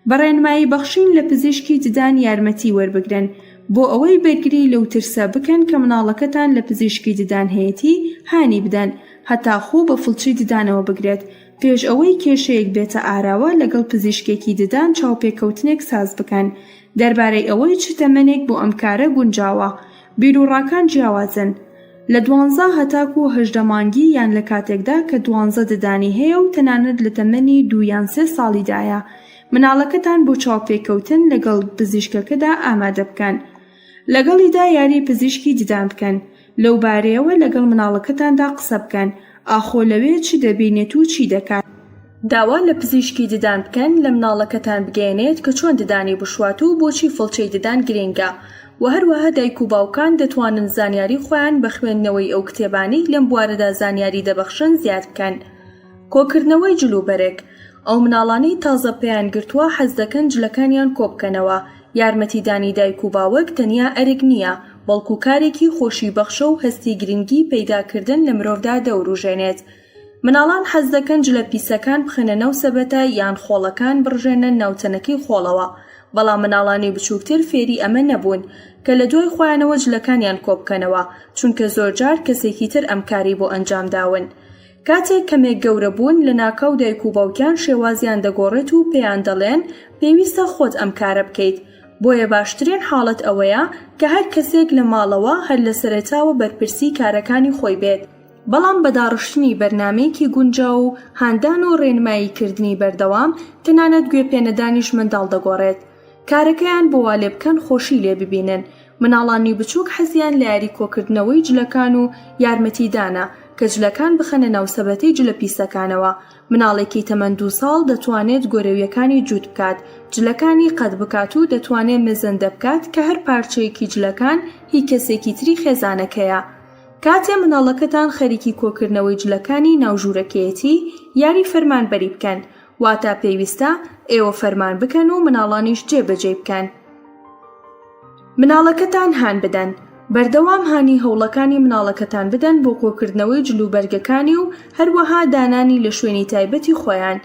بە ڕێنمایی بەخشین لە پزیشکی ددان یارمەتی وەربگرن بۆ ئەوەی بەرگری لەو ترسە بکەن کە مناڵەکەتان لە پزیشکی ددان هەیەتی هانی بدەن هەتا خوو بە فڵچەی ددانەوە بگرێت پێش ئەوەی کێشەیەک بێتە ئاراوە لەگەڵ پزیشکێکی ددان چاوپێکەوتنێک ساز بکەن دەربارەی ئەوەی چ تەمەنێک بۆ ئەم کارە گونجاوە بیروڕاکان جیاوازن لە دوانزە هەتاکوو 18 مانگی یان لە کاتێکدا کە دوانزە ددانی هەیە و تەنانەت لە تەمەنی دوو یان سێ ساڵیدایە مناڵەکەتان بۆ چاوپێکەوتن لەگەڵ پزیشکەکەدا ئامادە بکەن. لەگەڵیدا یاری پزیشکی ددان بکەن. لەو بارەیەوە لەگەڵ مناڵەکەتاندا قسە بکەن، ئاخۆ لەوێ چ دەبینێت و چی دەکات. داوا لە پزیشکی ددان بکەن لە مناڵەکەتان بگەیەنێت کە چۆن ددانی بشوات و بۆچی فڵچەی ددان گرینگە وە هەروەها دایک و باوکان دەتوانن زانیاری خۆیان بە خوێندنەوەی ئەو کتێبانەی لەم بوارەدا زانیاری دەبەخشن زیاد بکەن. کۆکردنەوەی جل و بەرگ، ئەو مناڵانەی تازە پێیان گرتووە حەز دەکەن جلەکانیان کۆبکەنەوە، یارمەتیدانی دایک و باوک تەنیا ئەرک نییە، بەڵکو کارێکی خۆشی بەخشە و هەستی گرنگی پەیداکردن لە مرۆڤدا دەوروژێنێت. مناڵان حەز دەکەن جلە پیسەکان بخەنە ناو سەبەتە یان خۆڵەکان بڕژێنە ناو تەنەکەی خۆڵەوە، بەڵام مناڵانی بچووکتر فێری ئەمە نەبوون کە لە دوای خۆیانەوە جلەکانیان کۆبکەنەوە، چونکە زۆرجار کەسێکی تر ئەم کارەی بۆ ئەنجامداون. کاتێک کەمێک گەورە بوون، لەناکاو دایک و باوکیان شێوازیان دەگۆڕێت و پێیان دەڵێن پێویستە خۆت ئەم کارە بکەیت. بۆیە باشترین حاڵەت ئەوەیە کە هەر کەسێک لە ماڵەوە هەر لە سەرەتاوە بەرپرسی کارەکانی خۆی بێت، بەڵام بە داڕشتنی بەرنامەیەکی گونجاو و هاندان و ڕێنمایی کردنی بەردەوام، تەنانەت گوێ پێنەدانیش منداڵ دەگۆڕێت. کارەکەیان بۆ وا لێبکەن خۆشی لێ ببینن. مناڵانی بچووک حەزیان لە یاری کۆکردنەوەی جلەکان و یارمەتیدانە کە جلەکان بخەنە ناو سەبەتەی جلە پیسەکانەوە. مناڵێکی تەمەن دوو ساڵ دەتوانێت گۆرەویەکانی جووت بکات، جلەکانی قەد بکات و دەتوانێت مەزەندە بکات کە هەر پارچەیەکی جلەکان هی کەسێکی تری خێزانەکەیە. کاتێ مناڵەکەتان خەریکی کۆکردنەوەی جلەکانی ناو ژوورەکەیەتی، یاری فەرمانبەری بکەن، واتە پێویستە ئێوە فەرمان بکەن و مناڵانیش جێ بەجێی بکەن. مناڵەکەتان هان بدەن، بەردەوام هانی هەوڵەکانی مناڵەکەتان بدەن بۆ کۆکردنەوەی جلوبەرگەکانی و هەروەها دانانی لە شوێنی تایبەتی خۆیان.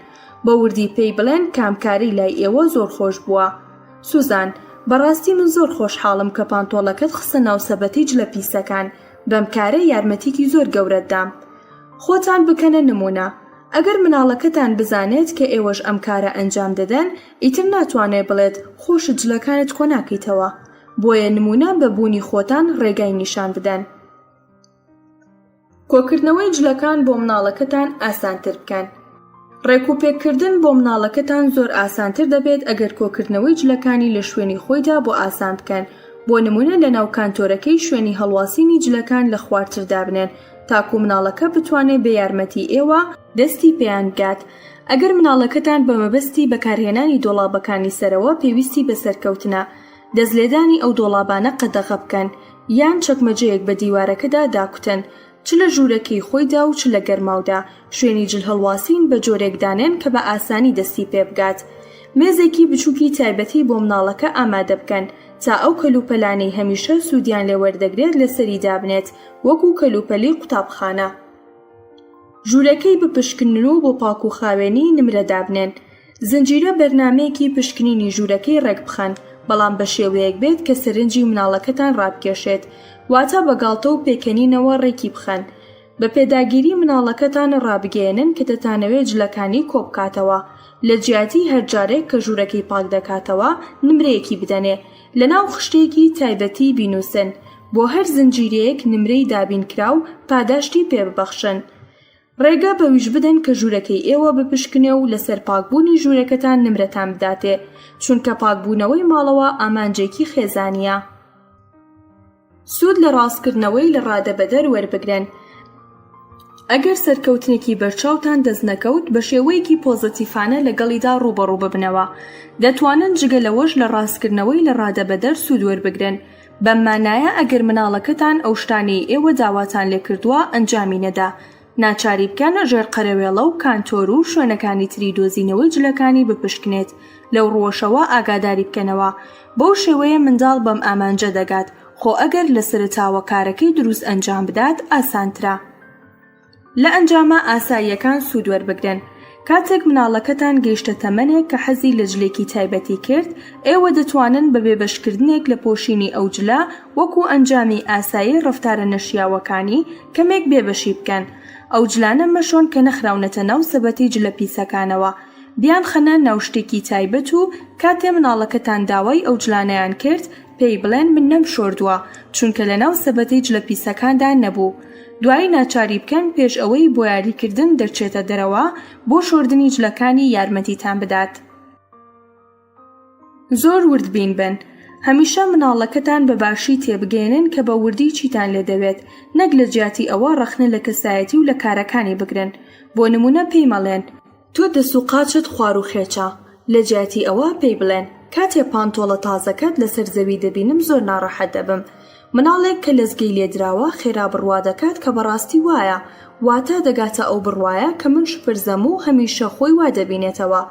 بە وردی پێی بڵێن کام کارەی لای ئێوە زۆر خۆش بووە. سوزان، بەڕاستی من زۆر خۆشحاڵم کە پانتۆڵەکەت خستە ناو سەبەتەی جلە پیسەکان، بەم کارە یارمەتیکی زۆر گەورەت دام. خۆتان بکەنە نموونە. ئەگەر مناڵەکەتان بزانێت کە ئێوەش ئەم کارە ئەنجام دەدەن، ئیتر ناتوانێت بڵێت خۆشت جلەکانت کۆناکەیتەوە. بۆیە نموونە بە بوونی خۆتان ڕێگای نیشان بدەن. کۆکردنەوەی جلەکان بۆ مناڵەکەتان ئاسانتر بکەن. ڕێکوپێککردن بۆ مناڵەکەتان زۆر ئاسانتر دەبێت ئەگەر کۆکردنەوەی جلەکانی لە شوێنی خۆیدا بۆ ئاسان بکەن، بۆ نموونە لەناو کانتۆرەکەی شوێنی هەڵواسینی جلەکان لە خوارتر دابنێن تاکوو مناڵەکە بتوانێت بێ یارمەتی ئێوە دەستی پێیان بگات. ئەگەر مناڵەکەتان بە مەبەستی بەکارهێنانی دۆڵابەکانی سەرەوە پێویستی بە سەرکەوتنە، دەست لێدانی ئەو دۆڵابانە قەدەغە بکەن یان چەکمەجەیەک بە دیوارەکەدا داکوتن چ لە ژوورەکەی خۆیدا و چ لە گەرماودا، شوێنی جل هەڵواسین بە جۆرێک دانێن کە بە ئاسانی دەستی پێ بگات. مێزێکی بچووکی تایبەتی بۆ مناڵەکە ئامادە بکەن تا ئەو کەلوپەلانەی هەمیشە سوودیان لێ وەردەگرێت لەسەری دابنێت وەکوو کەلوپەلی قوتابخانە. ژوورەکەی بپشکنن و بۆ پاک و خاوێنی نمرە دابنێن. زنجیرە بەرنامەیەکی پشکنینی ژوورەکەی ڕێکبخەن، بەڵام بە شێوەیەک بێت کە سەرنجی مناڵەکەتان ڕابکێشێت، واتە بە گاڵتە و پێکەنینەوە ڕێکی بخەن. بە پێداگیری مناڵەکەتان ڕابگەیەنن کە دەتانەوێت جلەکانی کۆبکاتەوە. لە جیاتی هەر جارێک کە ژوورەکەی پاک دەکاتەوە، نمرەیەکی بدەنێ. لەناو خشتەیەکی تایبەتی بینووسن. بۆ هەر زنجیرەیەک نمرەی دابینکراو پاداشتی پێببەخشن. ڕێگە بەویش بدەن کە ژوورەکەی ئێوە بپشکنێ و لەسەر پاکبوونی ژوورەکەتان نمرەتان بداتێ، چونکە پاکبوونەوەی ماڵەوە ئامانجێکی خێزانییە. سوود لە ڕاستکردنەوەی لە ڕادەبەدەر وەربگرن. ئەگەر سەرکەوتنێکی بەرچاوتان دەست نەکەوت، بە شێوەیەکی پۆزەتیفانە لەگەڵیدا ڕووبەڕوو ببنەوە. دەتوانن جگە لەوەش لە ڕاستکردنەوەی لە ڕادەبەدەر سوود وەربگرن. بەم مانایە ئەگەر مناڵەکەتان ئەو شتانەی ئێوە داواتان لێکردووە ئەنجامی نەدا، ناچاری بکەن ژێر قەرەوێڵە و کانتۆر و شوێنەکانی تری دۆزینەوەی جلەکانی بپشکنێت، لەو ڕووەشەوە ئاگاداری بکەنەوە. بەو شێوەیە منداڵ بەم ئامانجە دەگات، خۆ ئەگەر لە سەرەتاوە کارەکەی دروست ئەنجام بدات ئاسانترە. لە ئەنجامە ئاساییەکان سوود وەربگرن. کاتێک مناڵەکەتان گەیشتە تەمەنێک کە حەزی لە جلێکی تایبەتی کرد، ئێوە دەتوانن بە بێبەشکردنێک لە پۆشینی ئەو جلە وەکوو ئەنجامی ئاسایی ڕەفتارە نەشیاوەکانی، کەمێک بێبەشی بکەن. ئەو جلانە مەشۆن کە نەخراونەتە ناو سەبەتەی جلە پیسەکانەوە. بیانخەنە ناو شتێکی تایبەت و کاتێ مناڵەکەتان داوای ئەو جلانەیان کرد، پێی بڵێن من نەمشۆردووە، چونکە لەناو سەبەتەی جلە پیسەکاندا نەبوو. دوایی ناچاری بکەن پێش ئەوەی بۆ یاریکردن دەرچێتە دەرەوە بۆ شۆردنی جلەکانی یارمەتیتان بدات. زۆر وردبین بن. هەمیشە مناڵەکەتان بە باشی تێبگەیەنن کە بە وردی چیتان لێ دەوێت، نەک لە جیاتی ئەوە ڕەخنە لە کەسایەتی و لە کارەکانی بگرن. بۆ نموونە پێی مەڵێن. تۆ دەست و قاچت خوار و خێچە. لە جیاتی ئەوە پێی بڵێن، کاتێ پانتۆڵە تازەکەت لەسەر زەوی دەبینم زۆر ناڕەحەت دەبم. مناڵێک کە لەزگەی لێدراوە خێرا بڕوا دەکات کە بەڕاستی وایە، واتە دەگاتە ئەو بڕوایە کە من شپرزەم و هەمیشە خۆی وا دەبینێتەوە.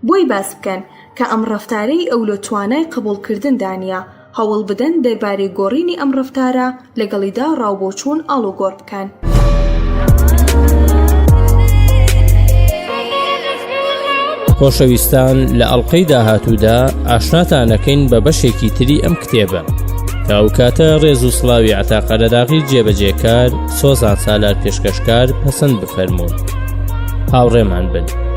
بۆی باس بکەن، کە ئەم ڕەفتارەی ئەو لە توانای قبوڵکردندا نییە، هەوڵ بدەن دەربارەی گۆڕینی ئەم ڕەفتارە لەگەڵیدا ڕاوبۆچوون ئاڵوگۆڕ بکەن. خۆشەویستان لە ئەڵلقەی داهاتوودا ئاشناتانەکەین بە بەشێکی تری ئەم کتێبە تا ئەو کاتە ڕێز و سڵاوی عەتا قەرەداغی جێبەجێکار سۆزان سالار پێشکەشکار پەسەند بفەرموون هاوڕێمان بن.